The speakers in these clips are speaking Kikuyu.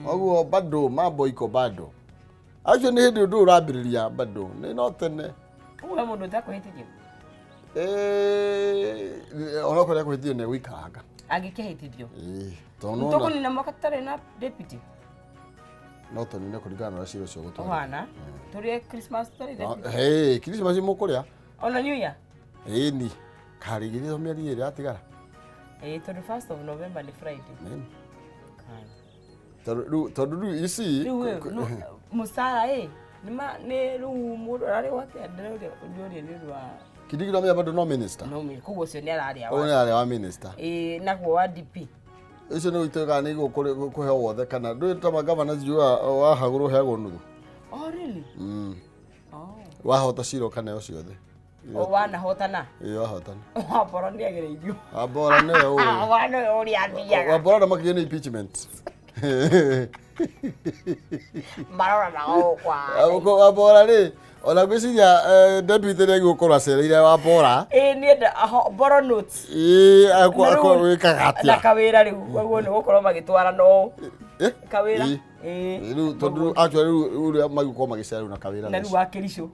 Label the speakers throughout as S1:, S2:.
S1: Koguo bado mambo iko bado. Acio nĩ hĩndĩ ũndũ ũrambĩrĩria bado nĩ no tene.
S2: Ũguo he mũndũ ũtekũhĩtithio?
S1: Eh, onokorwo nĩekũhĩtithio nĩ egũikaranga.
S2: Angĩkĩhĩtithio.
S1: Ĩĩ, tondũ nĩwona
S2: Tũkũnina mwaka tũtarĩ na deputy.
S1: No tũnine kũringana na ũrĩa cira ũcio ũgũtwarithio.
S2: Ũhana. Tũrĩe Christmas tũtarĩ deputy.
S1: Hey, Christmas mũkũrĩa?
S2: Ona New Year.
S1: Ĩni. Karĩgĩrĩ to mĩeri ĩrĩ yatigara.
S2: Ĩĩ, tondũ 1st of November nĩ Friday.
S1: Ĩni. Tondũ rĩu ici
S2: Rĩu ĩ, mũcara ĩ nĩma nĩ rĩu mũndũ ararĩhwo atĩa? Ndĩroria ndĩroria nĩ ũndũ wa
S1: Kindiki no bado no minister.
S2: No koguo ũcio nĩ ararĩa
S1: Ũyũ nĩ arĩa wa minister.
S2: Ĩĩ, naguo wa DP.
S1: Ũcio nĩ ũituĩkaga nĩ kũheo wothe kana ndũĩ ta magavana njũa wahagũrwo ũheagwo nuthu.
S2: Oh really?
S1: Mm.
S2: Oh.
S1: Wahota cira ũkaneo ciothe.
S2: O wanahotana.
S1: Ĩĩ, wahotana.
S2: Wambora nĩ agereirio.
S1: Wambora nĩwe ũĩ.
S2: Wana ũrĩa athiaga.
S1: Wambora na makĩria nĩ impeachment.
S2: Marora na gũkwa.
S1: Wambora rĩ ona ngwĩciria deputy nĩ egũkorwo acereire Wambora.
S2: Ĩĩ, niĩ borrow notes.
S1: Ĩĩ,
S2: Na rĩu-
S1: wĩkaga
S2: na
S1: atĩa?
S2: kawĩra rĩu koguo nĩ gũkorwo magĩtwara no
S1: Eh?
S2: kawĩra.
S1: Ĩĩ.
S2: Ĩĩ.
S1: Rĩu tondũ actually rĩu ũrĩa magĩkorwo magĩcera rĩu na kawĩra.
S2: Na rĩu wakĩricũ.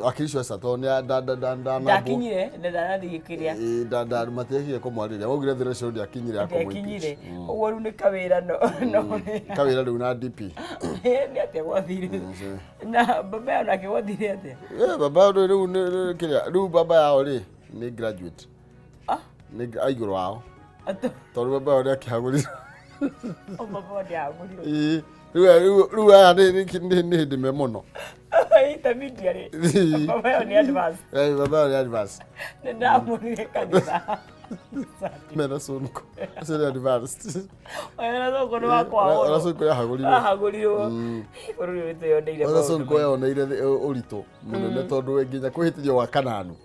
S1: Wakiricio aca tondũ nĩ nda
S2: Ndakinyire na ndanathiĩ kĩrĩa.
S1: Ĩĩ, nda nda matiekire kũmwarĩria waugire thĩna ũcio ndĩakinyire ya
S2: Ndiakinyire. Ũguo rĩu nĩ kawĩra no no.
S1: Kawĩra rĩu na DP.
S2: Nĩ atĩa gwathire? Na baba yao nake gwathire atĩa?
S1: Eh, baba rĩu rĩu kĩrĩa rĩu baba yao rĩ nĩ graduate.
S2: Ah?
S1: Nĩ aigũrũ wao.
S2: Ato.
S1: Tondũ baba yao nĩ akĩhagũrirwo.
S2: O baba wao ndĩahagũrirwo.
S1: Ĩĩ, rĩu aya nĩ hĩndĩ me mũno.
S2: Intermediary. Baba yao nĩ advance.
S1: Eh, baba yao nĩ advance.
S2: Nĩ ndamũrire kanitha.
S1: Mena Sonko. Acio nĩ advanced.
S2: Ona Sonko nĩ wakwa.
S1: Ona Sonko yahagũrirwo.
S2: Ahagũrirwo. Bũrũri ũyũ twĩyoneire
S1: Ona
S2: maũndũ
S1: Sonko
S2: maingĩ.
S1: yoneire ũritũ mũnene tondũ nginya kwĩhĩtithio gwa Kananu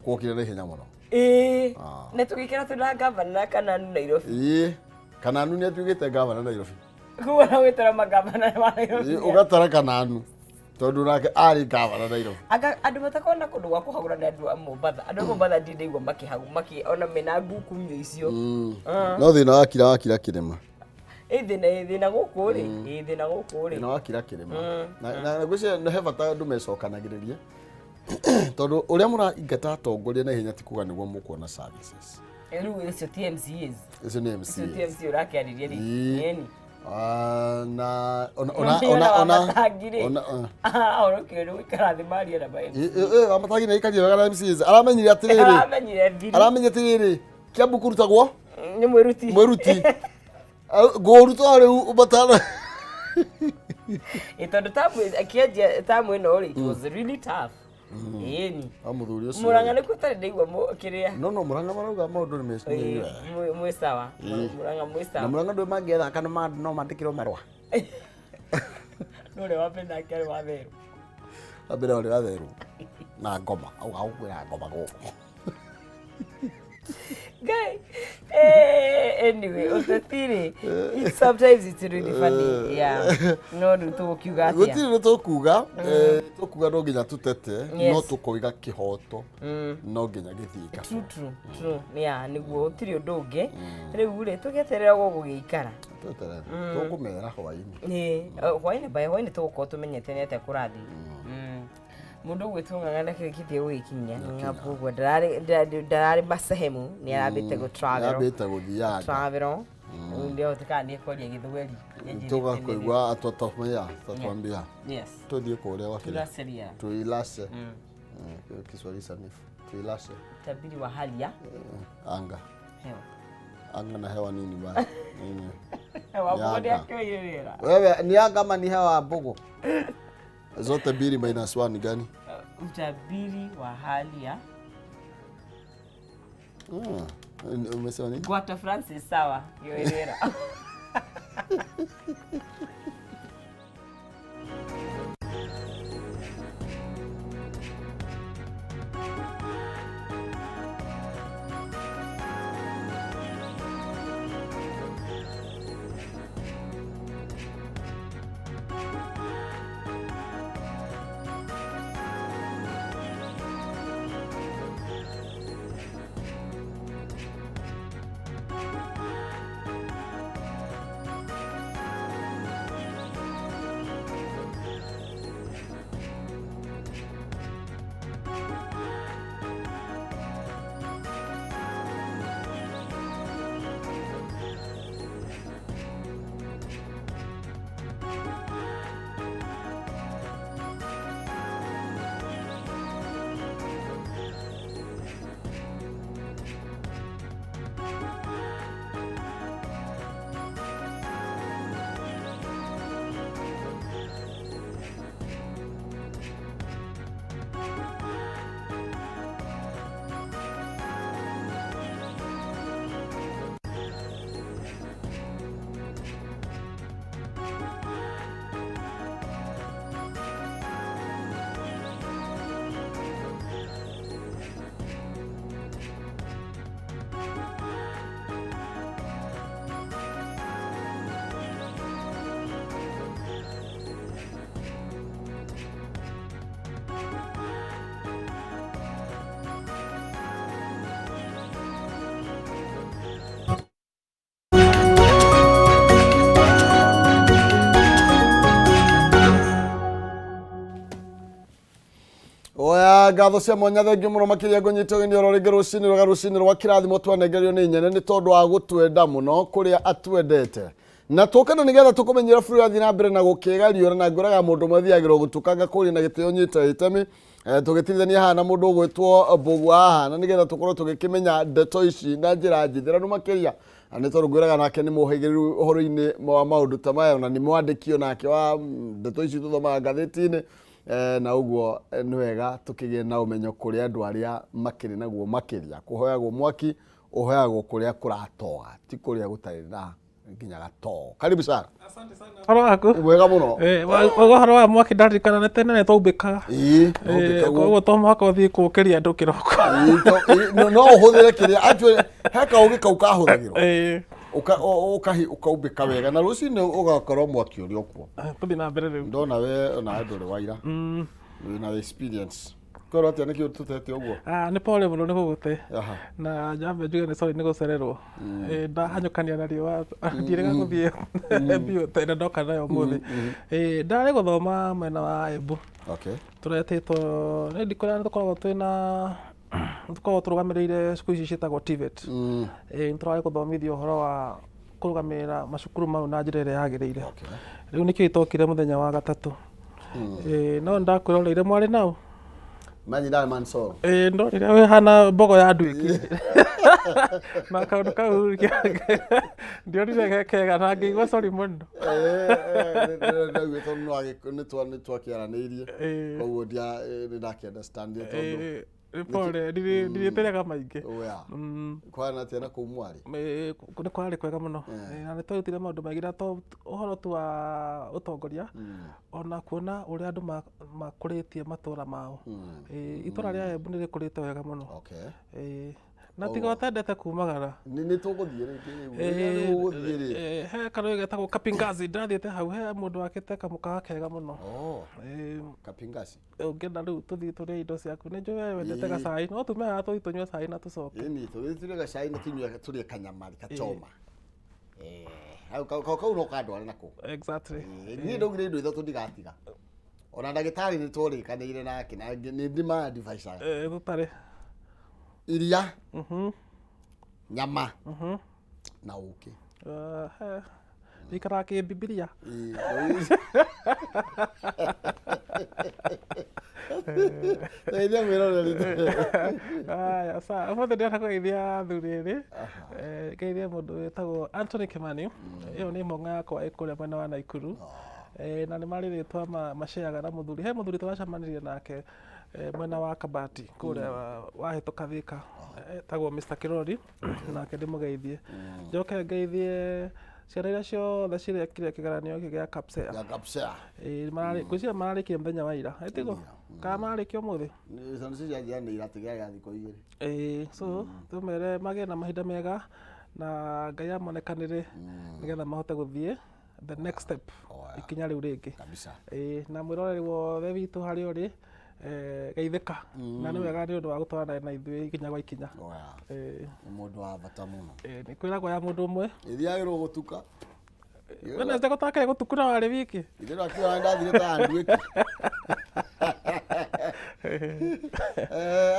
S1: gwokire na ihenya mũno.
S2: Ĩĩ. Na tũgĩkĩra twĩna gavana Kananu Nairobi.
S1: Ĩĩ, Kananu nĩ atuĩkĩte gavana Nairobi.
S2: Koguo na gwĩtara magavana ma Nairobi.
S1: Ĩĩ, ũgatara Kananu tondũ nake arĩ gavana Nairobi.
S2: Anga andũ matakoragwo na kũndũ gwa kũhagũra nĩ andũ a Mombatha. Andũ a Mombatha ndirĩ ndaigua makĩhagũ makĩ ona mena ngukumio icio.
S1: No thĩna wakira wakira kĩrĩma.
S2: Ĩ thĩna ĩ thĩna gũkũ rĩ. Ĩ thĩna gũkũ rĩ.
S1: Thĩna wakira kĩrĩma. Na ngwĩciria nĩ he bata andũ mecokanagĩrĩrie tondũ ũrĩa mũraingata atongoria na ihenya ti kuga nĩguo mũkuona services.
S2: Rĩu icio ti MCAs.
S1: Icio nĩ
S2: Icio ti
S1: MCAs.
S2: MCA ũrakĩarĩria rĩ.
S1: Ĩĩ.
S2: Ĩni.
S1: Ah, na ona ona
S2: Ona
S1: ona ona
S2: Wamatangi rĩ.
S1: ona
S2: Ahonokire nĩ gũikara thĩ maria na ma MCAs.
S1: Wamatangi nĩ aikarire wega na MCAs. Aramenyire atĩrĩrĩ.
S2: Aramenyire thiri.
S1: Aramenyire atĩrĩrĩ. Kiambu kũrutagwo
S2: Nĩ mwĩruti.
S1: mwĩruti. Ngũrutwo rĩu matano.
S2: Ĩ tondũ tamu akĩanjia tamu ĩno rĩ, it was really tough. Ĩni.
S1: Wa mũthuri ũcio.
S2: Mũrang'a nĩkuo ũtarĩ ndaigua kĩrĩa.
S1: No no Mũrang'a marauga maũndũ nĩ
S2: Ĩ, mwĩ sawa. Mũrang'a mwĩ
S1: Na
S2: sawa.
S1: Mũrang'a ndũĩ mangĩethaka no mandĩkĩrwo marũa.
S2: No ũrĩa wa mbere nake arĩ wa therũ.
S1: Wa mbere warĩ wa therũ. Na ngoma. Auga gũkwĩra ngoma gũkũ.
S2: Guy. Anyway, ũteti rĩ, sometimes it's really funny. Yeah. No rĩu tũgũkiuga atĩa?
S1: Gũtirĩ nĩ tũkuga, tũkuga no nginya tũtete,
S2: Yes.
S1: no tũkoiga kĩhoto no nginya gĩthiĩ kabere.
S2: True, true, true. Yeah, nĩguo gũtirĩ ũndũ ũngĩ. Rĩu rĩ, tũgĩeterera gũgũgĩikara.
S1: Tweterere. Tũkũmera hwainĩ.
S2: Ĩĩ, hwainĩ by hwainĩ tũgũkorwo tũmenyete nĩ atĩa kũrathiĩ. Mũndũ ũgwĩtwo Ng'ang'a ndakĩrĩkĩtie gũgĩkinyia ng'ambo ũguo ndararĩ masehemu nĩ arambĩte gũ travel.
S1: Nĩambĩte gũthianga.
S2: Travel. Rĩu ndĩhote nĩ ekwaria gĩthweri. Nĩanjĩrĩte.
S1: Tũgakũigua atwatwambia twatwambia.
S2: Yes.
S1: Tũthiĩ kũrĩa gwakĩrĩa.
S2: Turaceria.
S1: Tuilashe. Kiswahili sanifu. Tuilashe.
S2: Utabiri wa hali ya
S1: Anga.
S2: hewa.
S1: Anga na hewa nini bana? Nini?
S2: Wambũgũ
S1: Anga.
S2: nĩakĩoire wĩra.
S1: Wewe ni anga ama ni hewa mbugu? Zote mbili minus 1 gani?
S2: Utabiri wa hali ya
S1: Umesema nini?
S2: Gwata Francis sawa kĩoĩ wĩra.
S1: Ngatho cia mwanya, thengiũ mũno makĩria. Ngũnyita ũgeni oro rĩngĩ rũcinĩ rwega, rũcinĩ rwa kĩrathimo twanengerio nĩ nyene nĩ tondũ wa gũtwenda mũno kũrĩa atwendete, na tũkana nĩgetha tũkũmenyera bũrũri athiĩ na mbere na gũkĩgariũra. Na ngwĩraga mũndũ ũmwe thiagĩrwo gũtukanga kũria na gĩtĩo nyita itemi. Tũgĩtirithania haha na mũndũ ũgwĩtwo Mbũgua haha, na nĩgetha tũkorwo tũgĩkĩmenya ndeto ici na njĩra njithĩranu makĩria, na nĩ tondũ ngwĩraga nake nĩ mũhĩgĩrĩru ũhoro-inĩ wa maũndũ ta maya, na nĩ mwandĩki onake wa ndeto ici tũthomaga ngathĩti-inĩ. Na ũguo nĩ wega tũkĩgĩe na ũmenyo kũrĩ andũ arĩa makĩrĩ naguo makĩria. Kũhoyagwo mwaki ũhoyagwo kũrĩa kũratoa, ti kũrĩa gũtarĩ na nginya gatoo. Karibu sana.
S3: Ũhoro waku?
S1: Mwega mũno.
S3: Wauga ũhoro wa mwaki, ndarikana nĩ tene nĩ twaumbĩkaga.
S1: Ĩĩ, no.
S3: Koguo to mũhaka ũthiĩ kũũkĩria andũ kĩroko.
S1: Ĩĩ, no ũhũthĩre kĩrĩa, actually he kaũgĩ kau kahũthagĩrwo ũkaumbĩka wega na rũcinĩ ũgakorwo mwaki ũrĩ o kuo.
S3: Tũthiĩ na mbere rĩu.
S1: Ndona we ona ndũrĩ waira, wĩna experience. Kwĩrwo atĩa? Nĩkĩo tũtete ũguo?
S3: Ah, nĩ pole mũno nĩ gũgũte na njambe njuge nĩ sorry nĩ gũcererwo. Ndahanyũkania na riũa, ndiĩrĩga gũthiĩ biũ tene ndoka nayo ũmũthĩ. Ndarĩ gũthoma mwena wa Embu. Tũretĩtwo nĩ ndikũrĩa nĩ tũkoragwo twĩna tũkoragwo tũrũgamĩrĩire cukuru ici ciĩtagwo TVET. Nĩ tũrarĩ gũthomithio ũhoro wa kũrũgamĩrĩra macukuru mau na njĩra ĩrĩa yagĩrĩire. Rĩu nĩkĩo itokire mũthenya wa gatatũ. No nĩndakwĩroreire mwarĩ nau.
S1: Manyi ndarĩ mansoro.
S3: Ndorire wĩhana mbogo ya nduĩki na kaũndũ kau ndionire ge kega na ngĩigua sorry mũno.
S1: Ndaiguĩ tondũ nĩ twakĩaranĩirie, koguo nĩ ndakĩ-understand tondũ
S3: Nĩ pole, ndirĩtĩrega maingĩ.
S1: Oya. Kwana atĩa na kũu mwarĩ?
S3: Nĩ kwarĩ kwega mũno. Na nĩ twarutire maũndũ maingĩ, na to ũhoro tu wa ũtongoria, ona kuona ũrĩa andũ makũrĩtie matũra mao. Itũra rĩa Embu nĩ rĩkũrĩte wega mũno. Na tiga ũtendete kumagara.
S1: Nĩ tũgũthiĩ rĩngĩ rĩu. Rĩrĩa rĩu ũgũthiĩ rĩ?
S3: He karũĩ getagwo Kapingazi, ndathiĩte hau, he mũndũ wakĩte kamũkawa kega mũno.
S1: Oh, Kapingasi.
S3: Ũngĩenda rĩu tũthiĩ tũrĩe indo ciaku, nĩ njũĩ we wendete gacai, no tume haha tũthiĩ tũnyue cai na tũcoke.
S1: Ĩni, tũthiĩ tũrĩe gacai na tũnyue tũrĩe kanyama kachoma. Hau kau no kandware nako. Niĩ ndaugire indo ithatũ ndigatiga. Ona ndagĩtarĩ nĩ twarĩkanĩire nake na nĩ ndĩma advice.
S3: Tũtarĩ.
S1: Iria, nyama na ũkĩ.
S3: Ikaraga kĩ Bibilia.
S1: Teithia mwĩroreri.
S3: Aya, sawa. Ũmũthĩ ndĩrenda kũgeithia athuri erĩ. Ngeithie mũndũ wĩtagwo Anthony Kimani. Ĩyo nĩ mong'a yakwa ĩ kũrĩa mwena wa Naikuru. Na nĩ marĩ rĩtwa maceaga na mũthuri. He mũthuri tũracemanirie nake mwena wa Kabati kũrĩa wahĩtũka Thika. Etagwo Mr. Kirori, nake ndĩmũgeithie. Njoke ngeithie ciana iria ciothe cirekire kĩgeranio gĩkĩ gĩa KAPSEA.
S1: Ya KAPSEA.
S3: Ngwĩciria mararĩkirie mũthenya wa ira. Ĩtiguo? Kana mararĩkia ũmũthĩ?
S1: Ciana icio cianjĩra atĩ gĩa thikũ 2.
S3: So tũmere magĩe na mahinda mega na Ngai amonekanĩre nĩgetha mahote gũthiĩ the next step, ikinya rĩu rĩngĩ.
S1: Kabisa.
S3: Na mwĩroreri wothe witũ harĩa ũrĩ, geithĩka na nĩ wega nĩ ũndũ wa gũtwarana na ithuĩ ikinya gwa ikinya.
S1: Oya. Nĩ mũndũ wa bata mũno.
S3: Nĩ kwĩragwo ya mũndũ ũmwe.
S1: Ĩthiagĩrwo gũtuka.
S3: Wednesday gũtakĩrĩ gũtuku na warĩ wiki.
S1: Ithe ndakiuga ndathire ta nduĩki.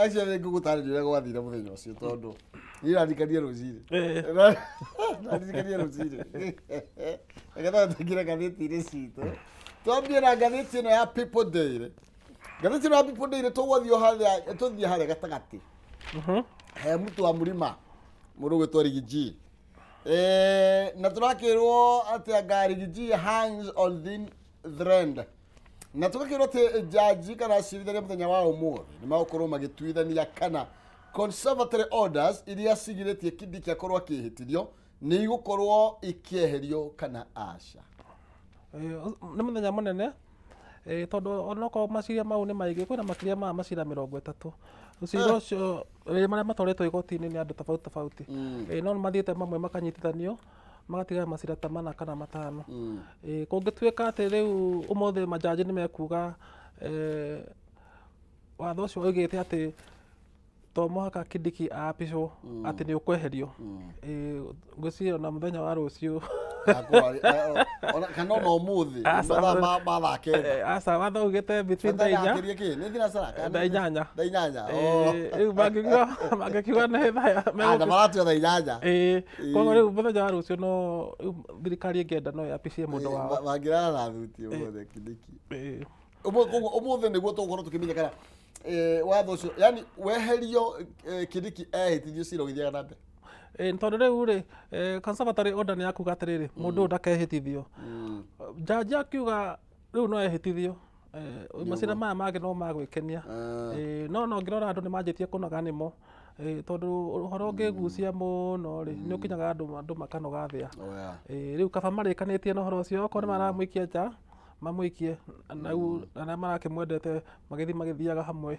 S1: Acio nĩ ngũgũtarĩria ũrĩa gwathire mũthenya ũcio, tondũ niĩ ndarikanie rũcinĩ. Ndarikanie rũcinĩ. Reke tũingĩre ngathĩti-inĩ citũ. Twambie na ngathĩti ĩno ya People Daily. Ngathĩti ĩno ya People Daily, tũgũthiĩ harĩa, tũthiĩ harĩa gatagatĩ. He mtu wa mũrima, mũndũ ũgwĩtwo Riggy. Na tũrakĩrwo atĩ anga Riggy hangs on thin thread, na tũgakĩrwo atĩ jaji kana acirithania mũthenya wa ũmũthĩ nĩ magũkorwo magĩtuithania kana conservatory orders iria cigirĩtie Kindiki akorwo akĩhĩtithio nĩ igũkorwo ikĩeherio kana aca.
S3: Nĩ mũthenya mũnene, tondũ onokorwo maciira mau nĩ maingĩ, kwĩna makĩria ma macira 30 ũcira ũcio, marĩa matwarĩtwo igoti-inĩ nĩ andũ tofauti tofauti. No nĩ mathiĩte mamwe makanyitithanio magatigara macira ta mana kana matano. Kũngĩtuĩka atĩ rĩu ũmũthĩ majaji nĩ mekuga watho ũcio oigĩte atĩ to mũhaka Kindiki aapishwo atĩ nĩ ũkweherio, ngwĩciria ona mũthenya wa rũciũ
S1: Ona kana ona ũmũthĩ
S3: Aca.
S1: mathaa ma thaa 9.
S3: Aca, watho ugĩte between thaa 4.
S1: Akĩrie kĩ nĩ thinacara kana
S3: Thaa 8.
S1: Thaa 8. Oh.
S3: Rĩu mangĩkiuga nĩ thaa
S1: Ah, na maratua thaa 8.
S3: Ĩĩ, koguo rĩu mũthenya wa rũciũ no rĩu thirikari ĩngĩenda no yapicie mũndũ wao.
S1: Mangĩrara na thuti ũmũthĩ Kindiki.
S3: Ĩĩ.
S1: Koguo ũmũthĩ nĩguo tũgũkorwo tũkĩmenya kana watho ũcio yani weherio, Kindiki ehĩtithio cira ũgĩthiaga na mbere.
S3: Ĩĩ, tondũ rĩu rĩ conservatory order nĩ yakuga atĩrĩrĩ, mũndũ ũyũ ndakehĩtithio. Jaji akiuga rĩu no ehĩtithio. Macira maya mangĩ no magwĩkenia. No ngĩrora andũ nĩ manjĩtie kũnoga nĩmo. Tondũ ũhoro ũngĩgucia mũno rĩ, nĩ ũkinyaga andũ makanoga thĩa.
S1: Oh, yeah.
S3: Rĩu kaba marĩkanĩtie na ũhoro ũcio, okorwo nĩ maramũikia nja, mamũikie, na rĩu arĩa marakĩmwendete magĩthiĩ magĩthiaga hamwe.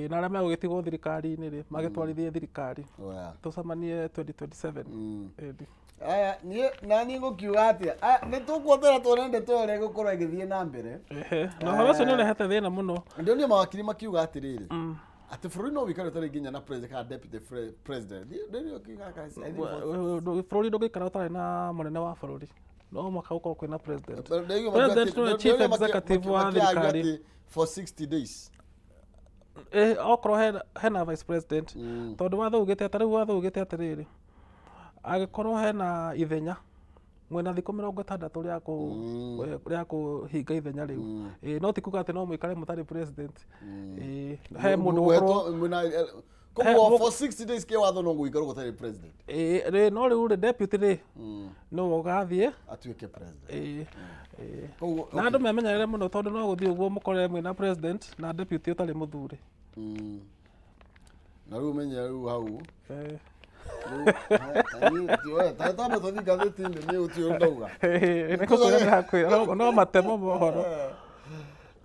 S3: Na arĩa megũgĩtigwo thirikari-inĩ rĩ, magĩtwarithie thirikari.
S1: Oh, yeah.
S3: Tũcemanie 2027. Ĩĩ.
S1: Aya, niĩ na niĩ ngũkiuga atĩa? Aya, nĩ tũkuotera tuone ndeto ĩrĩa ĩgũkorwo ĩgĩthiĩ na mbere.
S3: Ehe, na ũhoro ũcio nĩ ũrehete thĩna mũno.
S1: Ndĩronire mawakiri makiuga atĩrĩrĩ, atĩ bũrũri no ũikare ũtarĩ nginya na president kana deputy president. Ndĩrĩ ũkiuga kana I think
S3: Bũrũri ndũngĩikara ũtarĩ na mũnene wa bũrũri, no mũhaka gũkorwo kwĩna president.
S1: But ndĩraigua
S3: President nĩwe chief
S1: ndĩraigua
S3: executive wa
S1: makĩargue
S3: thirikari.
S1: atĩ for 60 days.
S3: Okorwo hena vice president, tondũ watho ugĩte ta rĩu, watho ugĩte atĩrĩrĩ, angĩkorwo hena ithenya, mwĩna thikũ 60 rĩa kũhinga ithenya rĩu. No ti kuga atĩ no mũikare mũtarĩ president. He mũndũ gũkorwo
S1: Koguo for 60 days kĩ watho no gũikarwo gũtarĩ president.
S3: Ĩĩ, no rĩu rĩ, deputy rĩ, nĩwe ũgathiĩ
S1: atuĩke president.
S3: Ĩĩ.
S1: Koguo
S3: Na andũ memenyerere mũno, tondũ no gũthiĩ ũguo mũkore mwĩna president na deputy ũtarĩ mũthure.
S1: Na rĩu ũmenye rĩu hau rĩu tambe tũthiĩ ngathĩti-inĩ, nĩ ũtiũ ndauga.
S3: Nĩ gũkwĩra ndĩrakwĩra, no matemo mohoro.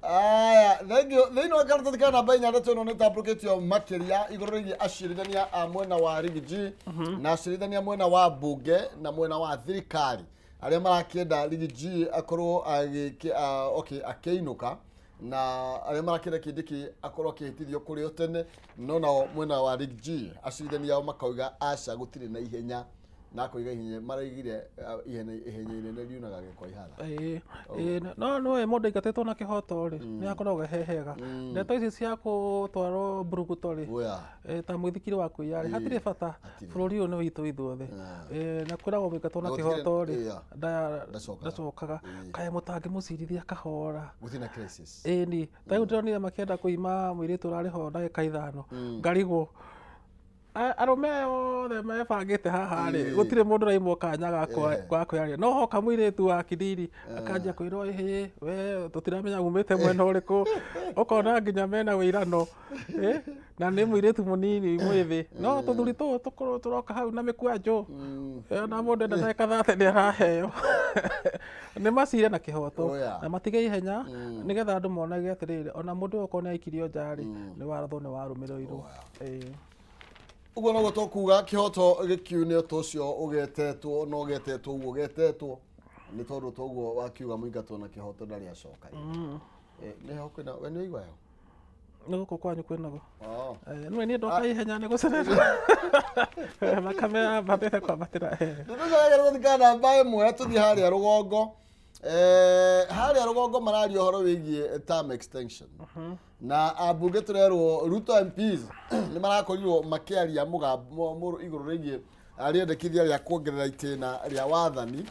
S1: Aya, thank you. Thĩinĩ wa karatathi ka namba 4, ndeto ĩno nĩ ĩtambũrũkĩtio makĩria igũrũ rĩgiĩ acirithania a mwena wa Rigiji na acirithania mwena wa mbunge na mwena wa thirikari arĩa marakĩenda Rigiji akorwo okay, akĩinũka, na arĩa marakĩenda Kindiki akorwo akĩhĩtithio kũrĩ o tene. No nao mwena wa Rigiji acirithania ao makauga aca, gũtirĩ na ihenya, na akoiga ihenya maraigire ihenya inene riunaga gĩko ihara.
S3: Ĩĩ, no nĩwe mũndũ aingatĩtwo na kĩhoto rĩ, nĩ akoragwo he hega. Ndeto ici cia gũtwarwo mburuguto rĩ,
S1: Oya.
S3: Ta mũithikiri wa kũiya rĩ, hatirĩ bata.
S1: Hatirĩ.
S3: Bũrũri ũyũ nĩ witũ ithuothe. Na kwĩragwo mũingatwo na
S1: Na
S3: kĩhoto rĩ,
S1: ndacokaga.
S3: Ndacokaga. Kaĩ mũtangĩmũcirithia kahora?
S1: Gũtirĩ na crisis.
S3: Ĩni, ta rĩu ndĩronire makĩenda kũima mũirĩtu ũrarĩ ho ndagĩka 5, ngarigwo arũme aya othe mebangĩte haha rĩ, gũtirĩ mũndũ ũraimwo kanya ga kwĩyaria, no hoka mũirĩtu wa Kinini akanjia kwĩrwo, ĩhĩ, we tũtiramenya umĩte mwena ũrĩkũ, ũkona nginya mena wĩirano. Na nĩ mũirĩtu mũnini mwĩthĩ, no tũthuri tũũ tũkũrũ tũroka hau na mĩkwanjũ. Na mũndũ enda ndagĩka 30 nĩ araheo. Nĩ macire na kĩhoto na matige ihenya, nĩgetha andũ monage atĩrĩrĩ, ona mũndũ ũyũ okorwo nĩ aikirio nja rĩ, nĩ watho nĩ warũmĩrĩirwo. Ĩĩ.
S1: Ũguo noguo tũkuga, kĩhoto gĩkiune ũndũ ũcio ũgetetwo na ũgetetwo ũguo ũgetetwo, nĩ tondũ toguo wakiuga mũingatwo na kĩhoto ndarĩ acoka. Nĩho kwĩna we nĩ waigua heho.
S3: Nĩ gũkũ kwanyu kwĩnago.
S1: Oh.
S3: Nĩwe niĩ ndoka ihenya nĩ gũcererwo, thakame yambatĩte kwambatĩra.
S1: Tũcoke ka namba 1, tũthiĩ harĩa rũgongo. Harĩa rũgongo mararia ũhoro wĩgiĩ term extension na ambunge. Tũrerwo Ruto MPs nĩ marakorirwo makĩaria mũgambo igũrũ rĩgiĩ rĩendekithia rĩa kuongerera itĩna rĩa wathani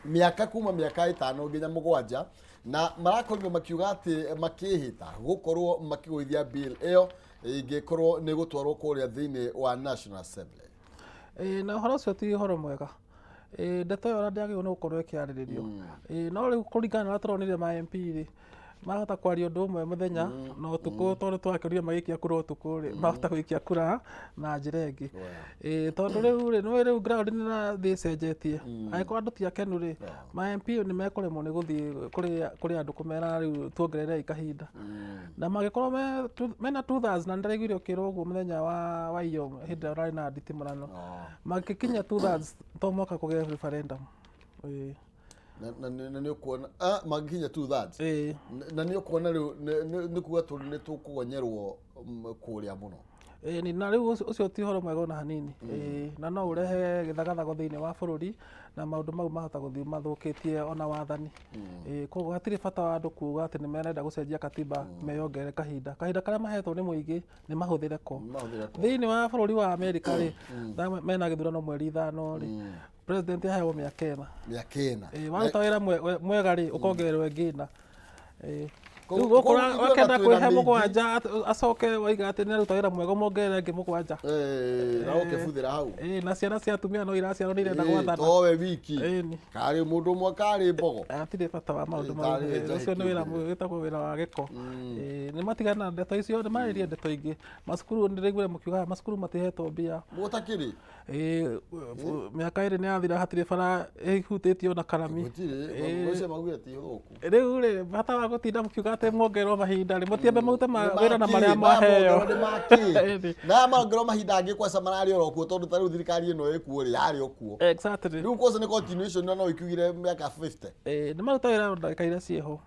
S1: mĩaka kuma mĩaka 5 nginya 7, na marakorirwo makiuga atĩ makĩhĩta gũkorwo makĩgũithia bill ĩyo ĩngĩkorwo nĩ gũtwarwo kũrĩa thĩinĩ wa National Assembly.
S3: Ĩĩ, na ũhoro ũcio ti ũhoro mwega. Ĩĩ, ndeto ĩyo ona ndĩagĩrĩirwo nĩ gũkorwo ĩkĩarĩrĩrio. Ĩĩ, no rĩu kũringana na ũrĩa tũronire ma MP rĩ, mahota kwaria ũndũ ũmwe mũthenya na ũtukũ, tondũ twakĩrire magĩikia kura ũtukũ rĩ, mahota gũikia kura na njĩra ĩngĩ. Ĩĩ, tondũ rĩu rĩ, nĩũĩ rĩu ground nĩ ĩrathiĩ ĩcenjetie. Angĩkorwo andũ ti akenu rĩ, ma MP nĩ mekũremwo nĩ gũthiĩ kũrĩ andũ kũmera rĩu tuongererei kahinda. Na mangĩkorwo mena two thirds, na nĩndĩraiguire ũkĩrwo ũguo mũthenya wa iyo hĩndĩ ĩrĩa ũrarĩ na nditimũrano, mangĩkinya two thirds to mwaka kũgĩe referendum. Ĩĩ.
S1: Na nĩ ũkuona mangĩkinya two thirds.
S3: Ĩĩ.
S1: Na nĩ ũkuona rĩu nĩ kuga tũ nĩ tũkũgonyerwo kũrĩa mũno.
S3: Ĩĩ, na rĩu ũcio ti ũhoro mwega ona hanini. Ĩĩ, na no ũrehe gĩthagathago thĩinĩ wa bũrũri na maũndũ mau mahota gũthiĩ mathũkĩtie ona wathani. Ĩĩ, koguo hatirĩ bata wa andũ kuga atĩ nĩ marenda gũcenjia katiba meyongerere kahinda. Kahinda karĩa mahetwo nĩ mũingĩ nĩ mahũthĩre ko.
S1: Mahũthĩre ko.
S3: Thĩinĩ wa bũrũri wa Amerika rĩ, mena gĩthurano mweri 5 rĩ, president aheagwo mĩaka 4.
S1: Mĩaka 4.
S3: Ĩĩ, waruta wĩra mwega rĩ, ũkongererwo ĩngĩ 4. Ĩĩ. Rĩu
S1: Koguo
S3: gũkũ
S1: ithuĩ ona
S3: wakenda
S1: twĩna
S3: kwĩhe
S1: mĩingĩ.
S3: 7 acoke waiga atĩ nĩ aruta wĩra mwega ũmongerere ĩngĩ 7.
S1: Eh, na ũkĩbuthĩra hau.
S3: Ĩĩ, na ciana cia atumia no iraciarwo nĩ irenda
S1: Eh,
S3: gwathana.
S1: towe wiki.
S3: Ĩni.
S1: Karĩ mũndũ ũmwe karĩ mbogo.
S3: Hatirĩ bata wa maũndũ
S1: Ĩĩ,
S3: mau.
S1: tarĩ
S3: Ĩĩ,
S1: njahi
S3: ũcio nĩ wĩra
S1: kĩũmbe.
S3: wĩtagwo wĩra wa gĩko. Ĩĩ, nĩ matigana na ndeto icio, nĩ marĩrie ndeto ingĩ. Macukuru nĩ ndĩraiguire mũkiuga macukuru matihetwo mbia.
S1: Gũtakĩrĩ.
S3: Ĩĩ, mĩaka 2 nĩ yathira hatirĩ bara ĩhutĩtio na karami.
S1: Gũtirĩ.
S3: Ĩĩ.
S1: Ũcio maugire ti thũku.
S3: Rĩu rĩ, bata wa gũtinda mũkiuga atĩ muongererwo mahinda rĩ, mũtiambe mũrute wĩra na marĩa mwaheo.
S1: Nĩ makĩ.
S3: Ĩni.
S1: Na mongererwo mahinda angĩ kwaca mararĩ oro kuo tondũ ta rĩu thirikari ĩno ĩkuo rĩ yarĩ o kuo.
S3: Exactly.
S1: Rĩu kwaca nĩ continuation na no ikiugire mĩaka 50.
S3: Ĩĩ, nĩ maruta wĩra ndagĩka iria ciĩho.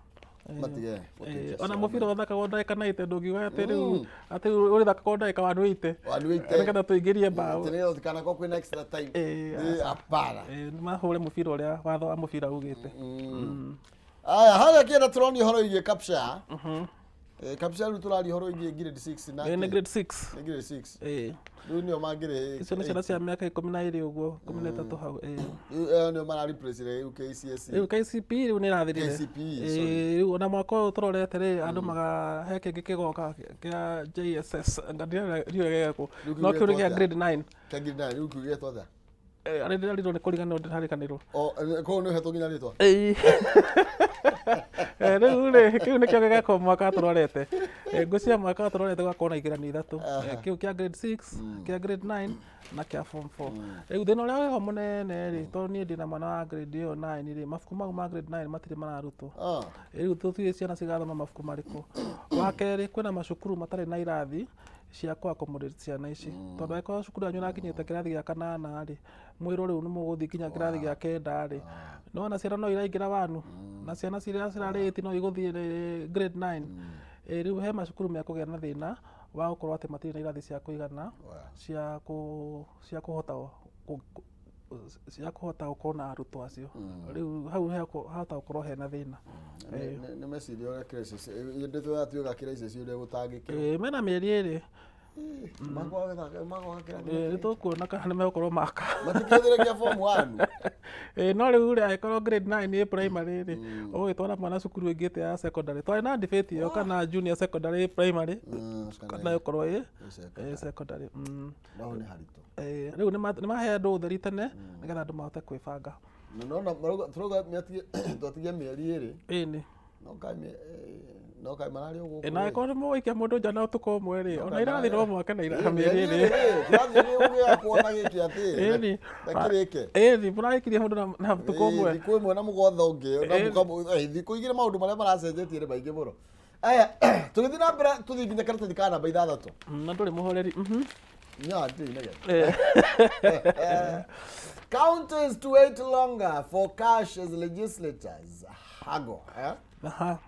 S1: Matige.
S3: Ĩĩ, ona mũbira ũthakagwo ndagĩka 90 ndũngiuga atĩ rĩu atĩ ũrĩthakagwo ndagĩka 180
S1: 180.
S3: nĩgetha tũingĩrie mbaũ.
S1: Atĩ nĩgetha gũtikanakorwo kwĩna extra time.
S3: Ĩĩ,
S1: Ĩĩ, hapana.
S3: Ĩĩ, nĩ mahũre mũbira ũrĩa watho wa mũbira ugĩte.
S1: Aya, harĩa kĩenda tũronia ũhoro wĩgiĩ capture. Capture rĩu tũraria ũhoro wĩgiĩ grade 6 na
S3: Ĩĩ, nĩ
S1: kĩ?
S3: grade 6.
S1: Nĩ grade 6.
S3: Ĩĩ.
S1: Rĩu nĩo mangĩrĩ
S3: Icio nĩ ciana cia mĩaka 12 ũguo, 13 hau. Ĩĩ.
S1: Rĩu ĩyo nĩo mara replace rĩu KCSE.
S3: Rĩu KCPE rĩu nĩ ĩrathirire.
S1: KCPE,
S3: Ĩĩ,
S1: sorry.
S3: rĩu ona mwaka ũyũ tũrorete rĩ, andũ maga he kĩngĩ kĩgoka kĩa JSS, nga ndiũĩ gĩgekwo.
S1: Rĩu
S3: No kĩu nĩ
S1: kĩu
S3: kĩa
S1: gĩgĩtwo
S3: grade 9.
S1: Kĩa grade 9 rĩu kĩu gĩgetwo atĩa?
S3: Arĩa ndĩrarirwo nĩ kũriganĩrwo ndĩrariganĩrwo.
S1: O, koguo nĩ ũhetwo nginya rĩtwa?
S3: Ĩĩ. Rĩu rĩ, kĩu nĩkĩo gĩgekwo mwaka tũrorete. Ngwĩciria mwaka tũrorete gũgakorwo na igeranio 3. Kĩu kĩa grade 6, kĩa grade 9 na kĩa form 4. Rĩu thĩna ũrĩa wĩho mũnene rĩ, tondũ niĩ ndĩna mwana wa grade ĩyo 9 rĩ, mabuku mau ma grade 9 matirĩ mararutwo. Rĩu tũtiũĩ ciana cigathoma mabuku marĩkũ. Wa kerĩ, kwĩna macukuru matarĩ na irathi cia kũ accommodate ciana ici. Tondũ angĩkorwo cukuru yanyu ĩrakinyĩte kĩrathi gĩa 8 rĩ, mwĩrwo rĩu nĩ mũgũthiĩ nginya kĩrathi gĩa 9 rĩ, nĩwona ciana no iraingĩra wanu, na ciana iria cirarĩ eight no igũthiĩ grade 9. Rĩu he macukuru mekũgĩa na thĩna wa gũkorwo atĩ matirĩ na irathi cia kũigana cia kũhota cia kũhota gũkorwo na arutwo acio. Rĩu hau hahota gũkorwo hena thĩna.
S1: Nĩ meciria ũrĩa crisis, ndeto yatuĩka crisis ũrĩa gũtangĩkĩrwo.
S3: Ĩĩ, mena mĩeri 2.
S1: Ĩĩ,
S3: Nĩ tũkuona kana nĩ megũkorwo maka.
S1: Matikĩhũthĩre kĩa form 1.
S3: Ĩĩ, no rĩu rĩ, angĩkorwo grade 9 ĩ primary rĩ, ũgũgĩtwara mwana cukuru ĩngĩ ĩte ya secondary. Twarĩ na debate ĩyo kana junior secondary ĩ primary kana ĩkorwo ĩ secondary.
S1: Hau nĩ haritũ.
S3: Ĩĩ, rĩu nĩ mahe andũ ũtheri tene nĩgetha andũ mahote kwĩbanga.
S1: Na nona marauga tũrauga twatigia mĩeri 2.
S3: Ĩni.
S1: No kaĩ no kaĩ mararĩ o gũkũ.
S3: Na angĩkorwo nĩ mũgũikia mũndũ nja na ũtukũ ũmwe rĩ, ona irathi no mwake na mĩeri 2.
S1: Kĩrathi nĩ ũgĩa kuona gĩkĩ atĩ.
S3: Ĩni.
S1: Ndakĩrĩke.
S3: Ĩni, mũraikirie mũndũ na ũtukũ ũmwe.
S1: Thikũ ĩmwe na mũgwatha ũngĩ. Na thikũ igĩrĩ maũndũ marĩa maracenjetie nĩ maingĩ mũno. Aya, tũgĩthiĩ na mbere tũthiĩ nginya karatathi ka namba 6.
S3: Na ndũrĩ mũhoreri.
S1: Nya, ndirĩ inegene. Counties to wait longer for cash as legislators haggle. Eh?
S3: Aha.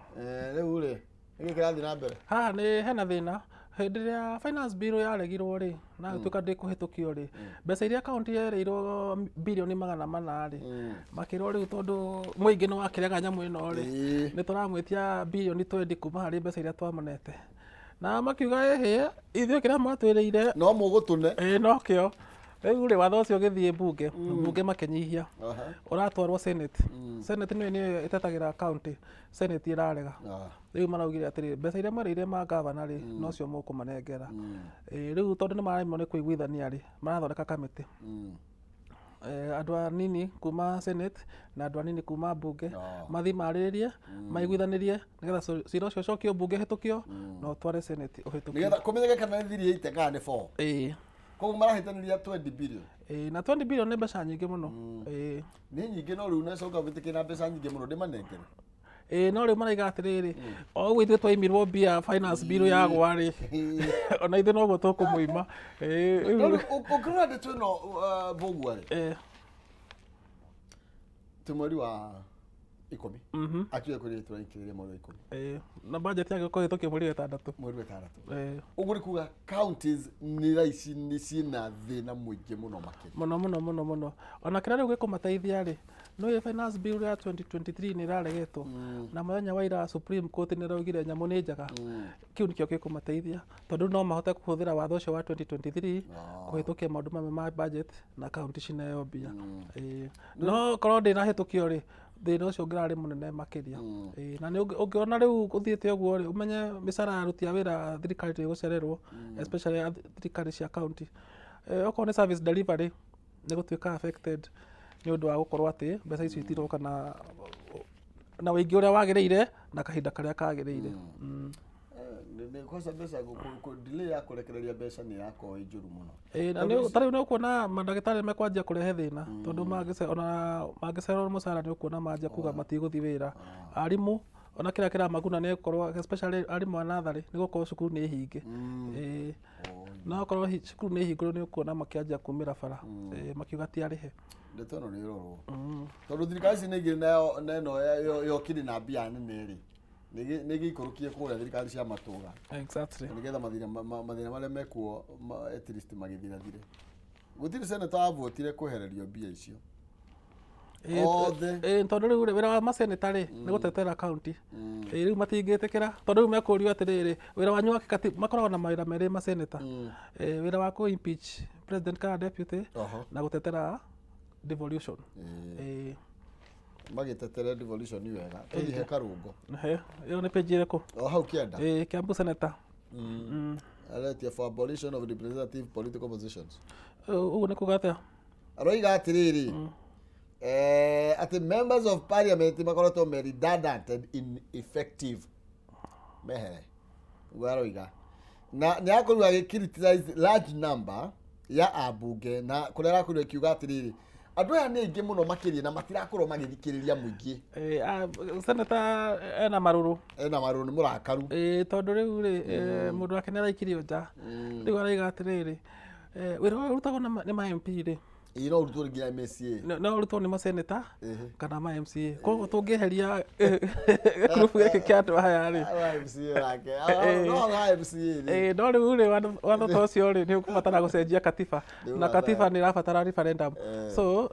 S1: Rĩu rĩ, nĩkĩ kĩrathiĩ na mbere?
S3: Haha nĩ hena thĩna. Hĩndĩ ĩrĩa finance bill yaregirwo rĩ, na ĩgĩtuĩka ndĩkũhĩtũkio rĩ, mbeca iria kaunti yerĩirwo birioni 400 rĩ, makĩrwo rĩu tondũ mũingĩ nĩ wakĩrega nyamũ ĩno rĩ, nĩ tũramwĩtia birioni 20 kuma harĩ mbeca iria twamũnete. Na makiuga ĩhĩ, ithuĩ kĩrĩa mwatwĩrĩire
S1: no mũgũtũne.
S3: Ĩĩ nokĩo. Rĩu rĩ, watho ũcio ũgĩthiĩ mbunge, mbunge makĩnyihia. Ũratwarwo Senate. Senate nĩyo nĩyo ĩtetagĩra county. Senate ĩrarega. Rĩu maraugire atĩrĩ, mbeca iria mwerĩire ma gavana rĩ, nocio mũkũmanengera. Rĩu tondũ nĩ maremwo nĩ kũiguithania rĩ, marathondeka kamĩtĩ. Andũ anini kuma Senate na andũ anini kuma mbunge mathiĩ marĩrĩrie, maiguithanĩrie nĩgetha cira ũcio ũcokio mbunge ũhĩtũkio na ũtware Senate ũhĩtũkio.
S1: Nĩgetha kũmenyeke kana nĩ 380 kana nĩ 4.
S3: Ĩĩ.
S1: Koguo marahĩtanĩria 20 billion.
S3: Ĩĩ, na 20 billion nĩ mbeca nyingĩ mũno. Ĩĩ.
S1: Nĩ nyingĩ no rĩu nacoka wĩtĩkie na mbeca nyingĩ mũno ndĩmanengere.
S3: Ĩĩ, no rĩu maraiga atĩrĩrĩ, o ũguo ithuĩ twaimirwo mbia finance bill yagwa rĩ, ona ithuĩ noguo tũkũmũima. Ĩĩ,
S1: No
S3: rĩu
S1: rĩu ũkĩrora ndeto ĩno Mbũgua rĩ,
S3: Ĩĩ.
S1: twĩ mweri wa 10. Akiuga kũrĩ tũraikĩrĩria mweri wa 10.
S3: Ĩĩ, na budget yagĩrĩirwo kũhĩtũkio mweri wa 6.
S1: Mweri wa 6.
S3: Ĩĩ.
S1: Ũguo nĩ kuga counties nĩ thaa ici nĩ ciĩna thĩna mũingĩ mũno makĩria.
S3: Mũno mũno mũno mũno. Ona kĩrĩa rĩu gĩkũmateithia rĩ, nĩ finance bill ya 2023 nĩ ĩraregetwo na mũthenya wa ira Supreme Court nĩ ĩraugire nyamũ nĩ njega. Kĩu nĩkĩo gĩkũmateithia tondũ no mahote kũhũthĩra watho ũcio wa 2023 kũhĩtũkia maũndũ mamwe ma budget na kaunti cineo mbia. Ĩĩ. No korwo ndĩnahĩtũkio rĩ, thĩna ũcio ũngĩrarĩ mũnene makĩria. Ĩĩ, na nĩ ũngĩona rĩu ũthiĩte ũguo rĩ, ũmenye mĩcara ya aruti a wĩra thirikari ndĩgũcererwo, especially a thirikari cia county. Okorwo nĩ service delivery nĩ gũtuĩka affected nĩ ũndũ wa gũkorwo atĩ mbeca icio itiroka na ũingĩ ũrĩa wagĩrĩire na kahinda karĩa kagĩrĩire.
S1: Nĩ kwanza mbeca delay ya kũrekereria mbeca nĩ yakorwo ĩ njũru mũno.
S3: Ĩĩ, na ta rĩu nĩ ũkuona mandagĩtarĩ mekwanjia kũrehe thĩna tondũ ona mangĩcererwo mũcara nĩ ũkuona manjia kuga matigũthiĩ wĩra. Arimũ ona kĩrĩa kĩramaguna nĩ gũkorwo especially arimũ a natharĩ nĩ gũkorwo cukuru nĩ hinge. Ĩĩ, no okorwo cukuru nĩ hingũre nĩ ũkuona makĩanjia kumĩra bara, ĩĩ, makiuga ti arĩhe.
S1: Ndeto ĩno nĩ ĩrorwo tondũ thirikari ici nĩ igĩrĩ nayo na ĩno yokire na mbia nene rĩ, nĩ ĩgĩikũrũkie kũrĩa thirikari cia matũra. Nĩgetha mathĩna marĩa mekuo at least magĩthirathire. Gũtirĩ senator wavotire kwehererio mbia icio othe.
S3: Ĩĩ, tondũ rĩu rĩ, wĩra wa maseneta rĩ nĩ gũtetera county. Ĩĩ, rĩu matingĩtĩkĩra tondũ rĩu mekũrio atĩrĩrĩ, wĩra wanyu wa kĩkatiba, makoragwo na mawĩra merĩ maseneta. Ĩĩ, wĩra wa kũ impeach president kana deputy na gũtetera devolution. Ĩĩ.
S1: Magĩtetere devolution wega. Tũthiĩ he Karũngo.
S3: He, ĩyo nĩ page ĩrĩkũ?
S1: O hau kĩanda.
S3: Ĩĩ, Kiambu senator.
S1: Aretia for abolition of representative political positions.
S3: Ũguo nĩ kuga atĩa?
S1: Aroiga atĩrĩrĩ, atĩ members of parliament makoretwo me redundant and ineffective, mehere ũguo aroiga, na nĩ akorirwo agĩ criticize large number ya ambunge na kũrĩa arakorirwo akiuga atĩrĩrĩ, andũ aya nĩ aingĩ mũno makĩria na matirakorwo magĩthikĩrĩria mũingĩ.
S3: Ĩĩ, senator ena marũrũ.
S1: Ena marũrũ, nĩ mũrakaru.
S3: Ĩĩ, tondũ rĩu rĩ, mũndũ wake nĩ araikirio nja. Rĩu araiga atĩrĩrĩ, wĩra ũrĩa ũrutagwo nĩ ma MP rĩ,
S1: Ĩĩ, no ũrutwo nginya MCA.
S3: No ũrutwo nĩ maseneta kana ma MCA. Koguo tũngĩeheria gĩkurubu gĩkĩ kĩa andũ aya rĩ,
S1: MCA wake no ha MCA rĩ.
S3: Ĩĩ, no rĩu rĩ, watho ta ũcio rĩ, nĩ ũkũbatara gũcenjia katiba
S1: Nĩ
S3: na
S1: ũrabatara.
S3: Katiba nĩ ĩrabatara referendum, so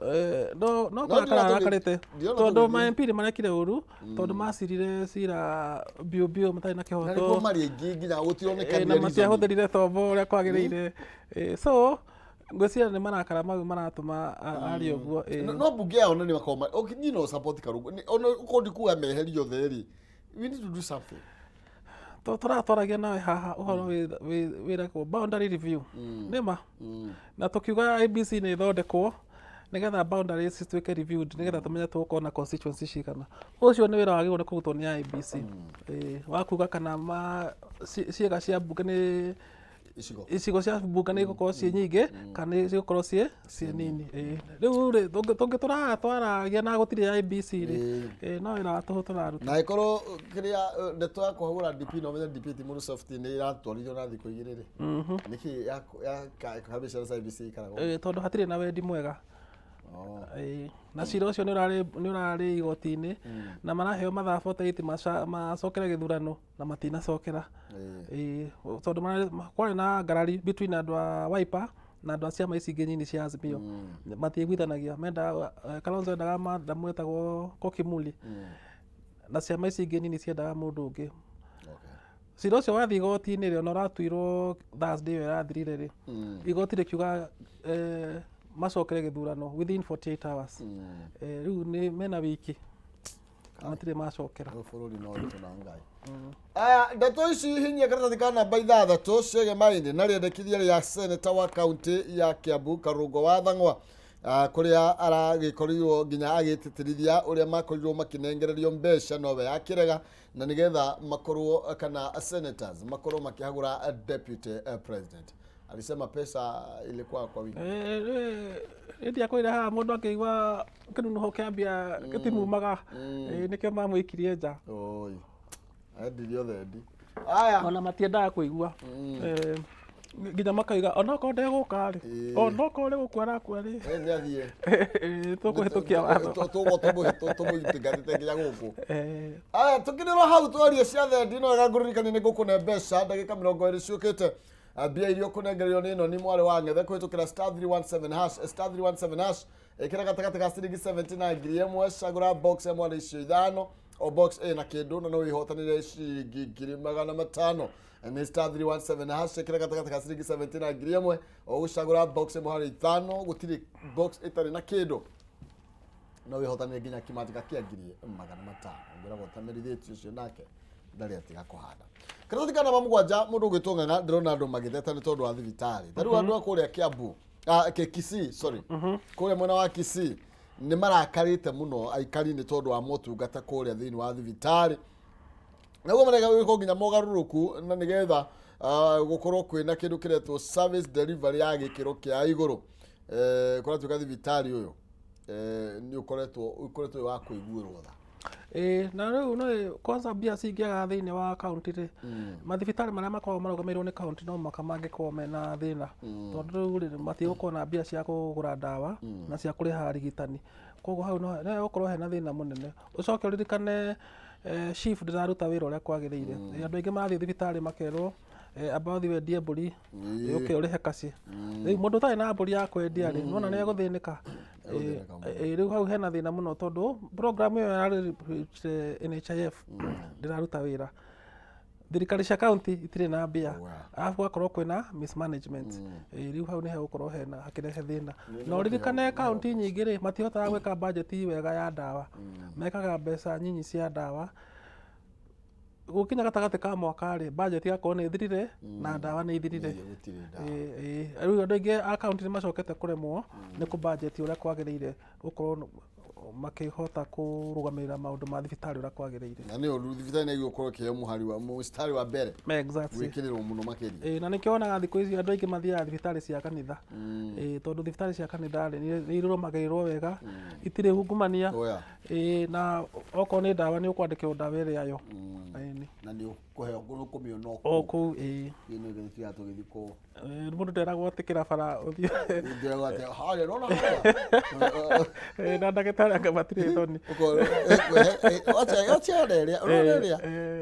S3: no
S1: No
S3: kũrakara
S1: ndĩrona
S3: arakarĩte
S1: ndĩrona
S3: tondũ
S1: tũgĩthiĩ.
S3: ma MP nĩ marekire ũru tondũ macirire cira biũ biũ matarĩ na
S1: Na
S3: kĩhoto.
S1: nĩguo marĩ aingĩ nginya
S3: Ĩĩ,
S1: gũtironeka
S3: na matiahũthĩrire tombo ũrĩa kwagĩrĩire. Ĩĩ, so ngwĩciria nĩ marakara mau maratũma arie ũguo. Ĩĩ.
S1: No mbunge yao nĩ makorwo okay, niĩ no support Karungo. Ona okorwo ndikuga meherio othe rĩ, we need to do something.
S3: Tũratwaragia nawe haha ũhoro wĩragwo boundary review nĩma, na tũkiuga IEBC nĩ ĩthondekwo nĩgetha boundaries cituĩke reviewed nĩgetha tũmenye tũgũkorwo na constituency cigana. Ũcio nĩ wĩra wagĩrĩirwo nĩ kũrutwo nĩ IEBC, ĩĩ, wa kuga kana ciĩga cia mbunge nĩ
S1: icigo
S3: icigo cia mbunge nĩ igũkorwo ciĩ nyingĩ kana nĩ cigũkorwo ciĩ nini. Ĩĩ. Rĩu rĩ, tũngĩtũra twaragia na gũtirĩ IEBC rĩ, ĩĩ, no wĩra wa tũhũ tũraruta.
S1: Na ĩkorwo kĩrĩa ndeto ya kũhagũra DP, no menye DP ti mũndũ soft, nĩ ĩratwarithio na thikũ 2 rĩ, nĩkĩ ya kamĩcera cia IEBC ikaragwo?
S3: Ĩĩ, tondũ hatirĩ na wendi mwega. Ĩĩ, na cira ũcio nĩ ũrarĩ igoti-inĩ na maraheo mathaa 48 macokere gĩthurano na matinacokera. Ĩĩ, tondũ kwarĩ na ngarari between andũ a Wiper na andũ a ciama ici ingĩ nini cia Azimio, matiiguithanagia. Mendaga Kalonzo endaga madamu etagwo Koki Muli, na ciama ici ingĩ nini ciendaga mũndũ ũngĩ. Cira ũcio wathiĩ igoti-inĩ rĩ, ona ũratuirwo Thursday ĩyo ĩrathirire rĩ, igoti rĩkiuga macokere gĩthurano within 48 hours. Rĩu nĩ mena wiki matirĩ macokera.
S1: Ũyũ bũrũri no ũritũ na Ngai. Aya, ndeto ici hinyia karatathi ka namba 6 ciegemaine na rĩendekithia rĩa seneta wa kaunti ya Kiambu Karũngo wa Thang'wa, kũrĩa aragĩkorirwo nginya agĩtĩtĩrithia ũrĩa makorirwo makĩnengererio mbeca nowe akĩrega, na nĩgetha makorwo kana senators makorwo makĩhagũra deputy president. Alisema pesa ilikuwa kwa wingi.
S3: Hĩndĩ ya kwĩra haha mũndũ akĩigua kĩnunuho kĩa mbia gĩtimumaga. Ĩĩ, nĩkĩo mamũikirie nja.
S1: Oi, endirio thendi aya.
S3: Ona matiendaga kũigua. Nginya makauga onokorwo ndegũka rĩ, onokorwo nĩ gũkua arakua rĩ,
S1: Eh, nĩ athiĩ.
S3: Tũkũhĩtũkia watho.
S1: Tũgwo tũmũtingatĩte nginya gũkũ. Aya, tũkĩrĩrwo hau twarie cia thendi no wega ngũririkanie nĩ ngũkũne mbeca ndagĩka 20 ciũkĩte. Ah, mbia iria ũkũnengererio nĩ ĩno nĩ mwarĩ wa ng'ethe kũhĩtũkĩra *317 hash, *317 hash. Ĩkĩra gatagatĩ ga ciringi 70 na 1000, cagũra box ĩmwe harĩ icio ithano, o box ĩna kĩndũ na no wĩhotanĩre ciringi 500,000. Nĩ *317 hash, ĩkĩra gatagatĩ ga ciringi 70 na 1000, ũgũcagũra box ĩmwe harĩ ithano, gũtirĩ box ĩtarĩ na kĩndũ, no wĩhotanĩre nginya kĩmanjĩka kĩa 500,000. Ngwĩragwo ũtamerithĩtie ũcio nake ndarĩ atiga kũhanda. Karatathi ka namba 7, mũndũ ũgwĩtwo Ng'ang'a, ndĩrona andũ magĩtheta nĩ tondũ wa thibitarĩ. Ta rĩu andũ a kũrĩa Kiambu, ah, Kisii, sorry, kũrĩa mwena wa Kisii nĩ marakarĩte mũno aikari nĩ tondũ wa motungata kũrĩa thĩinĩ wa thibitarĩ. Naguo marega gwĩkwo nginya mogarũrũku na nĩgetha gũkorwo kwĩna kĩndũ kĩretwo service delivery ya gĩkĩro kĩa igũrũ. Kũratuĩka thibitarĩ ũyũ nĩ ũkoretwo wĩ wa kũiguĩrwo tha.
S3: Ĩĩ, na rĩu no kwanza mbia cingĩaga thĩinĩ wa kaunti rĩ, mathibitarĩ marĩa makoragwo marũgamĩrĩirwo nĩ kaunti no mũhaka mangĩkorwo mena thĩna, tondũ rĩu rĩ, matigũkorwo na mbia cia kũgũra ndawa na cia kũrĩha arigitani. Koguo hau no hegũkorwo hena thĩna mũnene. Ũcoke ũririkane SHIF ndĩraruta wĩra ũrĩa kwagĩrĩire. Andũ aingĩ marathiĩ thibitarĩ makerwo amba ũthiĩ wendie mbũri, ũke ũrĩhe kaci. Rĩu mũndũ ũtarĩ na mbũri ya kwendia rĩ, nĩwona nĩ egũthĩnĩka.
S1: Egũthĩnĩka mũno.
S3: Rĩu hau hena thĩna mũno tondũ program ĩyo ya NHIF ndĩraruta wĩra. Thirikari cia kaunti itirĩ na mbia, arabu gũgakorwo kwĩna mismanagement. Rĩu hau nĩ hegũkorwo hena hakĩrehe thĩna. Na ũririkane kaunti nyingĩ rĩ, matihotaga gwĩka bajeti wega ya ndawa, mekaga mbeca nyinyi cia ndawa. Gũkinya gatagatĩ ka mwaka rĩ, bajeti ĩgakorwo nĩ ĩthirire na ndawa nĩ ithirire.
S1: Ĩĩ, gũtirĩ ndawa.
S3: Ĩĩ, rĩu andũ aingĩ a kaunti nĩ macokete kũremwo nĩ kũbajeti ũrĩa kwagĩrĩire gũkorwo makĩhota kũrũgamĩrĩra maũndũ ma thibitarĩ ũrĩa kwagĩrĩire.
S1: Na nĩ ũru thibitarĩ nĩ gũkorwo kĩheo mũhari wa mũstari wa mbere gwĩkĩrĩrwo mũno makĩria.
S3: Ĩĩ, na nĩkĩo wonaga thikũ ici andũ aingĩ mathiaga thibitarĩ cia kanitha. Ĩĩ, tondũ thibitarĩ cia kanitha rĩ, nĩ irũmagĩrĩrwo wega, itirĩ ungumania. Ĩĩ, na okorwo nĩ ndawa nĩ ũkwandĩkĩrwo ndawa ĩrĩa yo. Ĩĩ.
S1: Na nĩ ũkũheo ũkũmĩona
S3: o kũu. Ĩĩ.
S1: Ĩĩ, nĩ gĩthiaga tũgĩthiĩ kũu.
S3: Mũndũ nderagwo atĩ kĩrabara ũthiĩ.
S1: Nderagwo atĩ harĩa ũrona harĩa.
S3: Ĩĩ, na ndagĩtarĩ anga matirĩ thoni.
S1: Wacha ĩrĩa ũrona ĩrĩa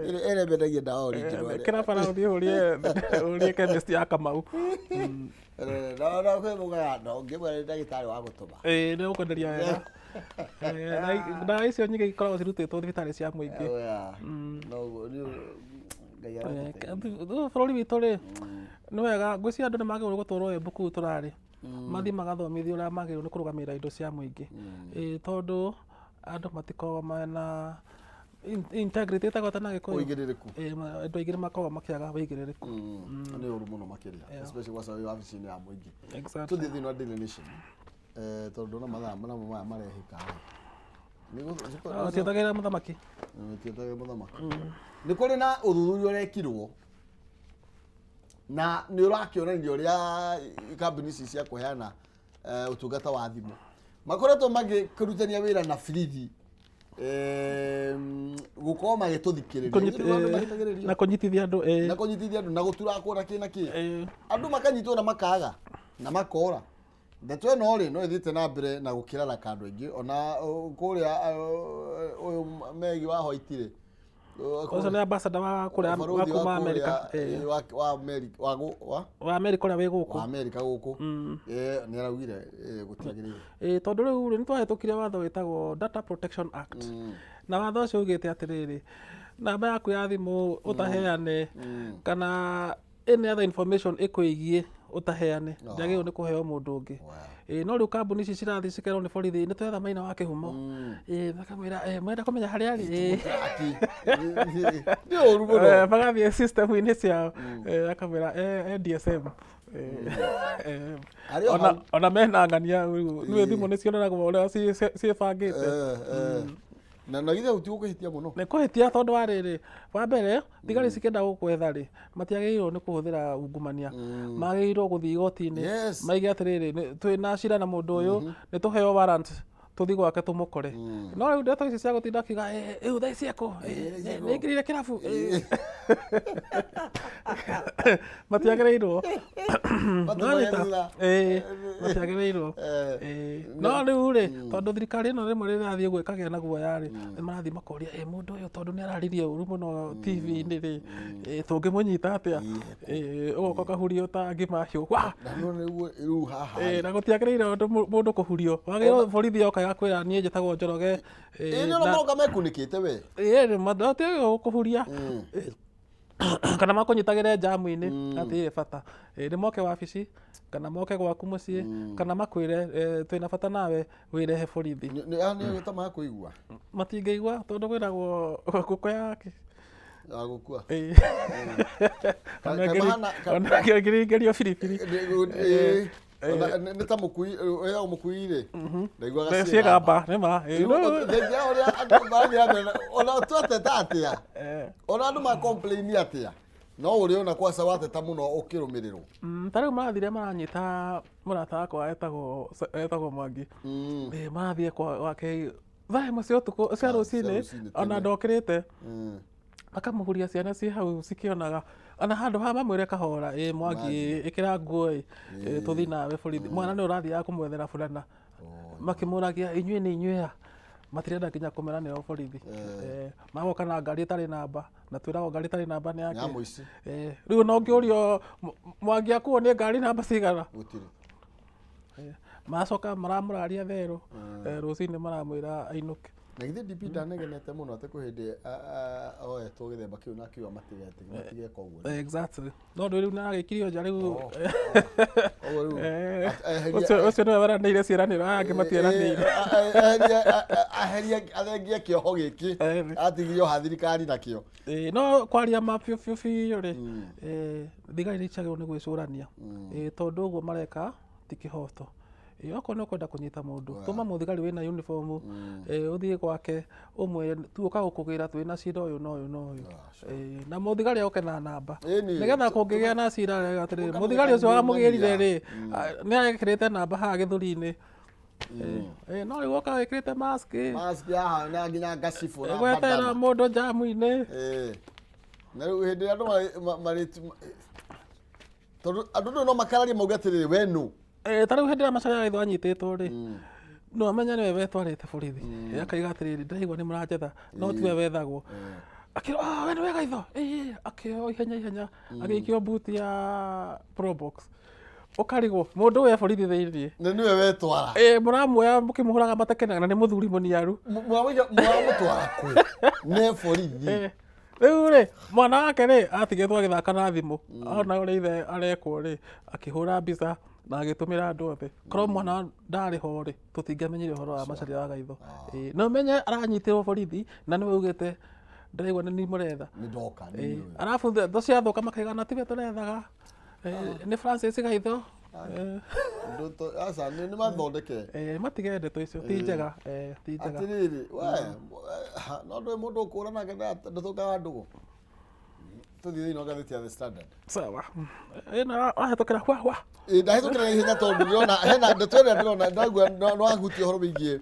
S1: ĩrĩa ĩmendagia ndawa original.
S3: Kĩrabara ũthiĩ ũrie chemist ya Kamau.
S1: No no kwĩ mũgaya no ngĩmwĩra nĩ ndagĩtarĩ wa gũtũma.
S3: Ĩĩ, nĩ ũkwenderia wega. Ndawa icio nyingĩ ikoragwo cirutĩtwo thibitarĩ cia mũingĩ.
S1: Noguo Ngai aratũteithia.
S3: Bũrũri witũ rĩ, nĩ wega ngwĩciria andũ nĩ magĩrĩirwo gũtwarwo Embu kũu tũrarĩ, mathiĩ magathomithio ũrĩa magĩrĩirwo nĩ kũrũgamĩrĩra indo cia mũingĩ. Ĩĩ, tondũ andũ matikoragwo mena integrity ĩtagwo atĩa na Gĩkũyũ?
S1: Ũigĩrĩrĩku.
S3: Ĩĩ, andũ aingĩ nĩ makoragwo makĩaga ũigĩrĩrĩku.
S1: Nĩ ũru mũno makĩria, especially kwanza wĩ wabici-inĩ ya mũingĩ.
S3: Exactly.
S1: Tũthiĩ thĩinĩ wa Daily Nation, tondũ ndona mathaa namo maya marehĩka.
S3: Tietagĩrĩra mũthamaki.
S1: Tietagĩrĩra mũthamaki. Nĩ kũrĩ na ũthuthuria ũrekirwo na nĩ ũrakĩonania ũrĩa kambuni ici cia kũheana ũtungata wa thimũ makoretwo magĩkĩrutania wĩra na birithi gũkorwo magĩtũthikĩrĩria. Andũ magĩthikagĩrĩrio.
S3: Na kũnyitithia andũ.
S1: Na kũnyitithia andũ na gũturakwo na kĩ na kĩ, andũ makanyitwo na makaga na makora. Ndeto ĩno rĩ, no ĩthiĩte na mbere na gũkĩraraka andũ aingĩ ona kũrĩa ũyũ Megi wa White rĩ,
S3: Ũcio nĩ ambassador wa kũrĩa wa
S1: barũthi
S3: kuma
S1: wa
S3: America.
S1: kũrĩa, wa America, wa wa
S3: Wa America ũrĩa wĩ gũkũ.
S1: Wa America gũkũ, nĩ araugire gũtiagĩrĩire.
S3: Ĩĩ, tondũ rĩu rĩ, nĩ twahĩtũkire watho wĩtagwo Data Protection Act. Na watho ũcio ugĩte atĩrĩrĩ, namba yaku ya thimũ ũtaheane kana any other information ĩkwĩgiĩ ũtaheane ndĩagĩrĩirwo nĩ kũheo mũndũ ũngĩ. Ĩĩ, no rĩu kambuni ici cirathiĩ cikerwo nĩ borithi nĩ twetha Maina wa Kĩhumo. Ĩĩ, makamwĩra mwenda kũmenya harĩa arĩ? Ĩĩ.
S1: Nĩ ũru mũno.
S3: Magathiĩ system-inĩ ciao, akamwĩra DSM.
S1: Arĩ o hau.
S3: Ona mena ng'ania rĩu nĩũĩ thimũ nĩ cionanagwo ũrĩa ciĩbangĩte.
S1: Na githĩ hau ti gũkĩhĩtia mũno?
S3: Nĩ kũhĩtia tondũ wa rĩrĩ, wa mbere thigari cikĩenda gũkwetha rĩ, matiagĩrĩirwo nĩ kũhũthĩra ungumania. Magĩrĩirwo gũthiĩ igoti-inĩ, maige atĩrĩrĩ, twĩna cira na mũndũ ũyũ, nĩ tũheo warrant. Tũthiĩ gwake tũmũkore. No rĩu ndeto ici cia gũtinda akiuga, "Eh, rĩu thaa ici ekũ?
S1: Thaa ici ekũ?"
S3: Nĩaingĩrire kĩrabu." Matiagĩrĩirwo.
S1: Matimagĩrĩra.
S3: Ĩĩ, matiagĩrĩirwo. Ĩĩ. No rĩu rĩ, tondũ thirikari ĩno rĩmwe rĩrĩa ĩrathiĩ ũguo ĩkagĩa na guoya rĩ, nĩ marathiĩ makoria, "Ĩ mũndũ ũyũ tondũ nĩ araririe ũru mũno TV-inĩ rĩ, ĩ tũngĩmũnyita atĩa?" Ĩĩ, ũgoka ũkahurio ta ngima hiũ. Wa!
S1: Na no nĩguo rĩu haha
S3: Ĩĩ, na gũtiagĩrĩire ũndũ mũndũ kũhurio. Wagĩrĩirwo borithi yoka ĩgakwĩra niĩ njĩtagwo Njoroge.
S1: Ĩĩ nĩ ona maroka mekunĩkĩte we.
S3: Ĩĩ, matiagĩrĩirwo gũkũhuria. Kana makũnyitagĩre njamu-inĩ hatirĩ bata. Ĩĩ, nĩ moke wabici kana moke gwaku mũciĩ kana makwĩre, "Twĩna bata nawe, wĩrehe borithi."
S1: Nĩ ta makũigua.
S3: Matingĩigua tondũ kwĩragwo ngũkũ yake
S1: Ya gũkua.
S3: Ĩĩ.
S1: Mahana-
S3: Ona ngĩringĩrio biribiri.
S1: Ĩĩ, ona nĩ ta mũkui, wĩragwo mũkui rĩ, ndaiguaga
S3: ciĩgamba nĩ ma. Ĩĩ,
S1: Rĩu, thengia ya ũrĩa andũ marathiĩ na mbere ona twateta atĩa, ona andũ ma complain atĩa, no ũrĩ ona kwaca wateta mũno ũkĩrũmĩrĩrwo.
S3: Ta rĩu marathire maranyita mũrata wakwa etagwo Mwangi. Ĩĩ, marathiĩ gwake thaa 1 cia ũtukũ, cia rũcinĩ,
S1: rũcinĩ
S3: ona
S1: tene.
S3: ndokĩrĩte. Makamũhuria ciana ciĩ hau cikĩonaga, ona handũ ha mamwĩre kahora, "Ĩ Mwangi, ĩkĩra nguo, ĩ tũthiĩ nawe borithi." Mwana nĩ ũrathiaga kũmwethera burana makĩmũragia, "Inyuĩ nĩ inyuĩ a?" Matirenda nginya kũmera nĩo borithi. Magoka na ngari ĩtarĩ namba, na twĩragwo ngari ĩtarĩ namba nĩ
S1: Ya
S3: yake.
S1: mũici.
S3: Rĩu no ũngĩũrio, "Mwangi akuo nĩ ngari namba cigana?"
S1: Gũtirĩ.
S3: Macoka maramũraria therũ, rũcinĩ maramwĩra ainũke.
S1: Na githĩ DP ndanegenete mũno atĩ kwĩ hĩndĩ oetwo gĩthemba kĩu na akiuga matigeka ũguo?
S3: Exactly, no rĩu nĩ aragĩikirio nja rĩu.
S1: Koguo rĩu
S3: Ũcio nĩwe weranĩire ciĩranĩro, aya angĩ matieranĩire.
S1: Aherie athengie kĩoho gĩkĩ atigio ha thirikari nakĩo.
S3: Ĩĩ, no kwaria ma biũ biũ biũ rĩ, thigari nĩ ciagĩrĩirwo nĩ gwĩcũrania. Ĩĩ, tondũ ũguo mareka ti kĩhoto. Ĩĩ, okorwo nĩ ũkwenda kũnyita mũndũ, tũma mũthigari wĩna uniform, ũthiĩ gwake ũmwĩre tuoka gũkũgĩra twĩna cira ũyũ na ũyũ na ũyũ. Ĩĩ, na mũthigari oke na namba.
S1: Ĩni.
S3: Nĩgetha kũngĩgĩa na cira rĩ, atĩrĩrĩ,
S1: Ũkamwĩta
S3: mũthigari ũcio wamũgĩrire rĩ,
S1: nĩ
S3: nĩ ekĩrĩte namba haha gĩthũri-inĩ. Ĩĩ, no rĩu woka wĩkĩrĩte mask,
S1: Mask haha na nginya ngacibũ na
S3: gweterera
S1: bandana.
S3: mũndũ njamu-inĩ.
S1: Ĩĩ. Na rĩu hĩndĩ ĩrĩa andũ marĩ tondũ andũ rĩu no makararie mauge atĩrĩrĩ, we nũ?
S3: Ta rĩu hĩndĩ ĩrĩa Macharia Gaitho anyitĩtwo rĩ, no amenye nĩwe wetwarĩte borithi. Akaiga atĩrĩrĩ, "Ndĩraigua nĩ mũranjetha," no tiwe wethagwo. Akĩrwo, "Ah, we nĩwe Gaitho?" "Ĩĩ." Akĩoywo ihenya ihenya, agĩikio mbuti ya Probox. Ũkarigwo mũndũ ũyũ e borithi thĩiniĩ.
S1: Na nĩwe wetwara.
S3: Ĩĩ, mũramuoya mũkĩmũhũraga mateke na nĩ mũthuri mũniaru.
S1: Mũramũtwara kũ ne borithi?
S3: Rĩu rĩ, mwana wake rĩ, atigĩtwo agĩthaka na thimũ, ona ũrĩa ithe arekwo rĩ, akĩhũra mbica na agĩtũmĩra andũ othe. Korwo mwana ndarĩ ho rĩ, tũtingĩamenyire ũhoro wa Macharia wa Gaitho. Ĩĩ, na ũmenye aranyitĩrwo borithi na nĩwe ugĩte, "Ndĩraigua nĩ niĩ mũretha."
S1: Nĩ ndoka nĩ
S3: Ĩĩ,
S1: niĩ ũyũ.
S3: Arabu thũ ciathũka makaigana tiwe tũrethaga. Nĩ Francis Gaitho.
S1: Aca nĩ mathondeke.
S3: Matige ndeto icio, ti njega, ti njega.
S1: Atĩrĩrĩ we, no ndũĩ mũndũ ũkũra nake ndatũkaga ndũgũ. Tũthiĩ thĩinĩ wa ngathĩti ya The Standard.
S3: Sawa. Ĩno wahĩtũkĩra hwa hwa.
S1: Ĩ, ndahĩtũkĩra na ihenya tondũ ndĩrona hena ndeto ĩrĩa ndĩrona ndaigua no wahutia ũhoro wĩgiĩ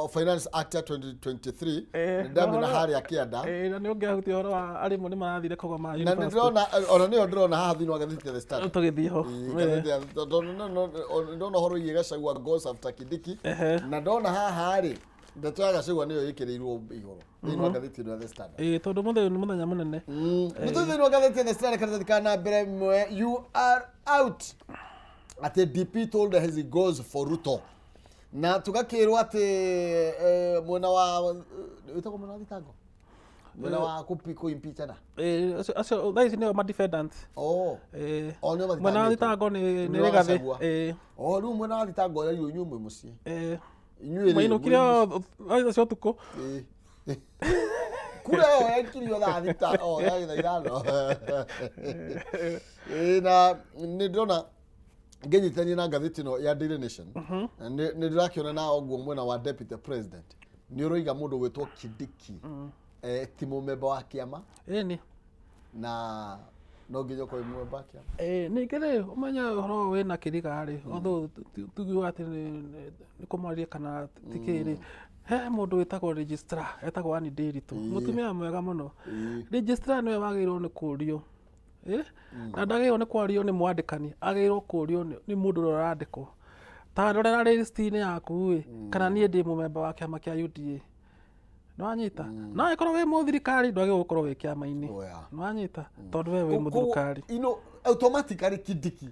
S1: Finance Act ya 2023. Nĩndamĩona harĩa kĩanda.
S3: Ĩĩ, na nĩ ũngĩahutia ũhoro wa arimũ nĩ marathire kũgoma
S1: Na nĩ
S3: university.
S1: ndĩrona ona nĩyo ndĩrona haha thĩinĩ wa ngathĩti ya The Standard.
S3: Tũgĩthiĩ ho.
S1: Ĩĩ, ngathĩti ya tondũ ndona ũhoro wĩgiĩ Gachagua goes after Kindiki. Na ndona haha rĩ, ndeto ya Gachagua nĩyo ĩkĩrĩirwo igũrũ thĩinĩ wa ngathĩti ĩno ya The Standard.
S3: Ĩĩ, tondũ mũthenya ũyũ nĩ mũthenya mũnene.
S1: Nĩ tũthiĩ thĩinĩ wa ngathĩti ya The Standard, karatathi ka namba 1, you are out, atĩ DP told his goes for Ruto, na tũgakĩrwo atĩ mwena wa wĩtagwo mwena wa thitango, mwena wa kũimpichana.
S3: Ĩĩ, acio thaa ici nĩo ma defendants.
S1: Oh.
S3: Ĩĩ.
S1: O nĩo
S3: Mwena wa
S1: mathitangĩtwo.
S3: thitango nĩ
S1: Nĩ wa
S3: Rĩgathĩ.
S1: Gachagua.
S3: Ĩĩ.
S1: O rĩu mwena wa thitango rĩu inyuĩ mwĩ mũciĩ.
S3: Ĩĩ.
S1: Inyuĩ rĩ,
S3: Mainũkire
S1: mwĩ
S3: o thaa cia ũtukũ.
S1: Ĩĩ. Kura ĩyo yaikirio thaa 6 o ya thaa 5. Ĩĩ, na nĩ ndĩrona ngĩnyitithania na ngathĩti ĩno ya Daily Nation, nĩ ndĩrakĩona na ũguo mwena wa deputy president nĩ ũroiga mũndũ gwĩtwo Kindiki ti mũmemba wa kĩama.
S3: Ĩni.
S1: Na No nginya ũkorwo wĩ mũmemba wa kĩama.
S3: Ningĩ rĩ, ũmenye ũhoro ũyũ wĩna kĩriga rĩ, although tugiuga atĩ nĩ kũmwarĩria kana ti kĩ rĩ, he mũndũ wĩtagwo registrar, etagwo Ann Ndiritu, mũtumia mwega mũno. Registrar nĩwe wagĩrĩirwo nĩ kũrio, na ndagĩrĩirwo nĩ kwario nĩ mwandĩkani, agĩrĩirwo kũrio nĩ mũndũ ũrĩa ũrandĩkwo. Ta rorera list-inĩ yaku ĩ, kana niĩ ndĩ mũmemba wa kĩama kĩa UDA. Nĩwanyita? No angĩkorwo wĩ mũthirikari ndwagĩrĩirwo gũkorwo wĩ kĩama-inĩ. Nĩwanyita? Tondũ we wĩ mũthirikari.
S1: Ino automatically Kindiki.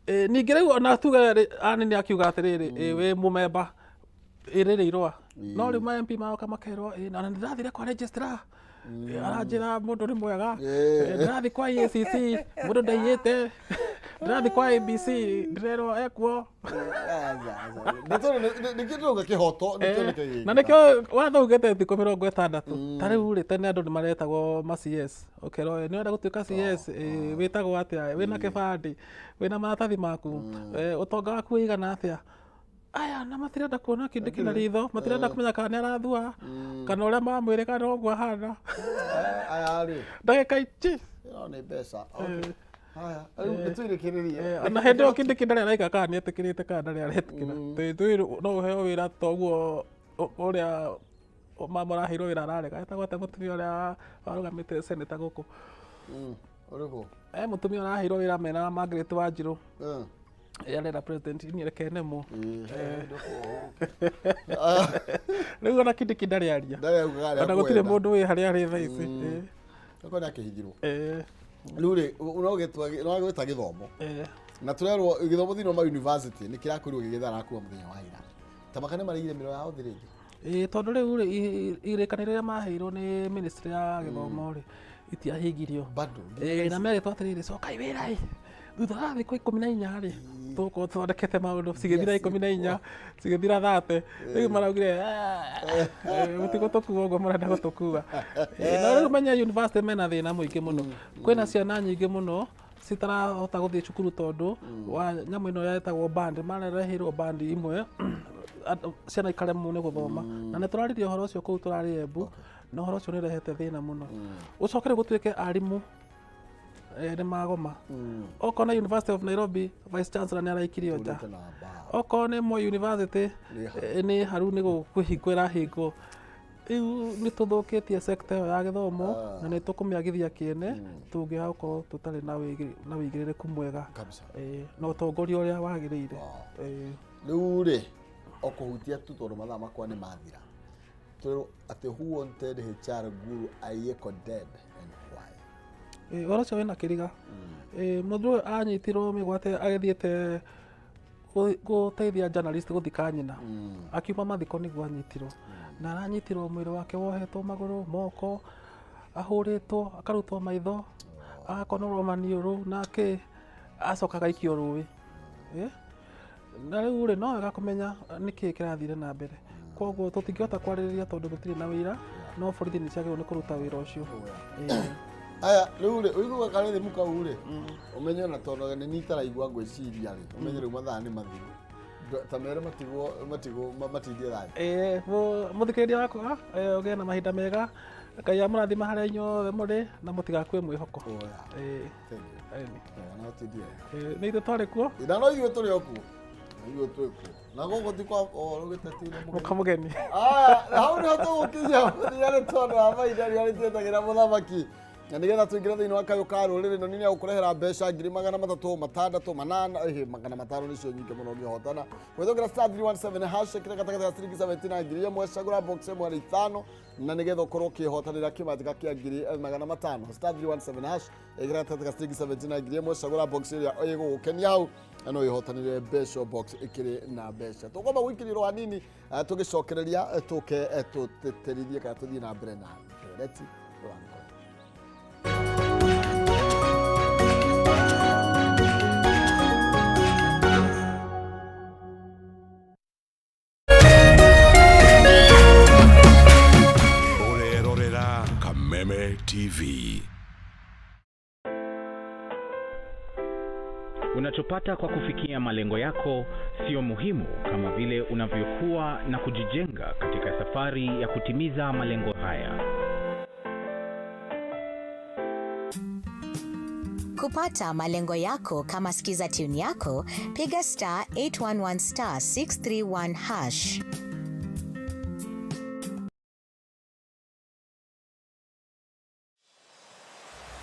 S3: Ningĩ rĩu ona tuge rĩ, Ann nĩ akiuga atĩrĩrĩ, wĩ mũmemba, rĩrĩ irũa. No rĩu ma MP magoka makerwo, na nĩ ndĩrathire kwa registrar. Aranjĩra mũndũ nĩ mwega. Ndĩrathiĩ kwa EACC, mũndũ ndaiyĩte. Ndĩrathiĩ kwa ABC, ndĩrerwo ekuo.
S1: Nĩkĩo ndĩrauga kĩhoto nĩkĩo nĩkĩo gĩkĩ.
S3: Na nĩkĩo watho ugĩte thikũ 60. Ta rĩu rĩ, tene andũ nĩ maretagwo ma CS. Ũkerwo nĩ ũrenda gũtuĩka CS, wĩtagwo atĩa, wĩna kĩbandĩ, wĩna maratathi maku, ũtonga waku ũigana atĩa. Aya na matirenda kuona Kindiki na ritho, matirenda kũmenya kana nĩ arathua, kana ũrĩa mamwĩrĩga noguo ahana.
S1: Aya rĩ.
S3: Ndagĩka ici.
S1: Ĩno nĩ mbeca. Haya, rĩu nĩ tũirĩkĩrĩrie.
S3: Ona hĩndĩ ĩyo Kindiki ndarĩ araika kana nĩ etĩkĩrĩte kana ndarĩ aretĩkĩra. Tũĩ no ũheo wĩra toguo ũrĩa mama ũraheirwo wĩra ararega. Etagwo atĩa mũtumia ũrĩa warũgamĩte seneta gũkũ?
S1: Ũrĩkũ?
S3: Mũtumia ũraheirwo wĩra mena Margaret Wanjiru. Arera president niĩ reke nemwo. Rĩu ona Kindiki ndarĩ aria.
S1: Ndarĩ auga harĩa
S3: Ona gũtirĩ
S1: akwenda.
S3: mũndũ wĩ harĩa arĩ thaa ici.
S1: Okorwo nĩ akĩhithirwo. Rĩu rĩ, no ũgĩta gĩthomo. Na tũrerwo gĩthomo thĩinĩ wa ma university nĩ kĩrakorirwo gĩgĩthara kuma mũthenya wa ira. Ta maka nĩ mareire mĩro yao thĩ rĩngĩ.
S3: Tondũ rĩu rĩ, irĩkanĩro rĩrĩa maheirwo nĩ ministry ya gĩthomo rĩ, itiahingirio.
S1: Bado.
S3: Na merĩtwo atĩrĩrĩ, cokai wĩra ĩ. Thutha wa thikũ 14 rĩ, tũgũkorwo tũthondekete maũndũ, cigĩthira 14, cigĩthira 30. Rĩu maraugire, mũtigũtũkua ũguo mũrenda gũtũkua. Na rĩu menye university mena thĩna mũingĩ mũno. Kwĩna ciana nyingĩ mũno citarahota gũthiĩ cukuru tondũ wa nyamũ ĩno yetagwo band, mareheirwo band imwe ciana ikaremwo nĩ gũthoma. Na nĩ tũraririe ũhoro ũcio kũu tũrarĩ Embu, na ũhoro ũcio nĩ ũrehete thĩna mũno. Ũcoke rĩu gũtuĩke arimũ nĩ magoma. Okorwo nĩ University of Nairobi, Vice Chancellor nĩ araikirio nja. Okorwo nĩ Moi University, nĩ haru nĩ kũhingwo ĩrahingwo. Rĩu nĩ tũthũkĩtie sector ĩyo ya gĩthomo na nĩ tũkũmĩagithia kĩene tũngĩaga gũkorwo tũtarĩ na wĩigĩrĩrĩku mwega na ũtongoria ũrĩa wagĩrĩire.
S1: Rĩu rĩ, okũhutia tu tondũ mathaa makwa nĩ mathira. Tũrerwo atĩ who wanted HR guru Aiyeko dead and why?
S3: Ũhoro ũcio wĩna kĩriga. Mũndũ ũyũ anyitirwo mĩgwate agĩthiĩte gũteithia journalist gũthika nyina. Akiuma mathiko nĩguo anyitirwo. Na aranyitirwo mwĩrĩ wake wohetwo magũrũ, moko, ahũrĩtwo, akarutwo maitho, agakonorwo maniũrũ na kĩ, acoka agaikio rũĩ. Na rĩu rĩ, no wega kũmenya nĩkĩ kĩrathire na mbere. Koguo tũtingĩhota kwarĩrĩria tondũ tũtirĩ na wĩra, no borithi nĩ ciagĩrĩirwo nĩ kũruta wĩra ũcio.
S1: Aya, rĩu rĩ, ũiguaga karĩthĩmu kau rĩ, ũmenye ona tondũ nĩ niĩ itaraigua ngwĩciria rĩ, ũmenye rĩu mathaa nĩ mathiru. Ta mere matigwo, matigwo, matindie thayũ.
S3: Mũthikĩrĩria wakwa, ũgĩe na mahinda mega. Ngai amũrathime harĩa inyuothe mũrĩ na mũtigakue mwĩhoko.
S1: Thank you. Na ũtindie.
S3: Nĩ ithuĩ twarĩ kuo.
S1: Na no ithuĩ tũrĩ o kuo. Na ithuĩ twĩ kuo. Na gũkũ ti kwa ũhoro gĩtetire mũgeni.
S3: Mũka mũgeni.
S1: Aya, hau nĩho tũgũkinyia mũthia nĩ tondũ wa mahinda rĩrĩa rĩtwetagĩra mũthamaki. Na nĩgetha tũingĩre thĩinĩ wa kayũ ka rũrĩrĩ no nĩ egũkũrehera mbeca ngiri magana matatũ, matandatũ, manana, magana matano nĩcio nyingĩ mũno ũngĩhotana. Kũhĩtũkĩra star 317 hash ĩkĩra gatagatĩ ga ciringi 70 na ngiri ĩmwe, cagũra box ĩmwe harĩ ithano, na nĩgetha ũkorwo ũkĩhotanĩra kĩmanjĩka kĩa ngiri magana matano. Star 317 hash ĩkĩra gatagatĩ ga ciringi 70 na ngiri ĩmwe, cagũra box ĩrĩa ĩgũgũkenia hau, na no ĩhotanĩre mbeca box ĩkĩrĩ na mbeca. Tũkwamba gũikĩrĩrwo hanini, tũgĩcokereria, tũke, tũtĩtĩrithie kana tũthiĩ na mbere na ndereti.
S4: Ũrerorera Kameme TV.
S5: Unachopata kwa kufikia malengo yako sio muhimu kama vile unavyokuwa na kujijenga katika safari ya kutimiza malengo haya.
S6: Kupata malengo yako kama skiza tune yako, piga star 811 star 631 hash.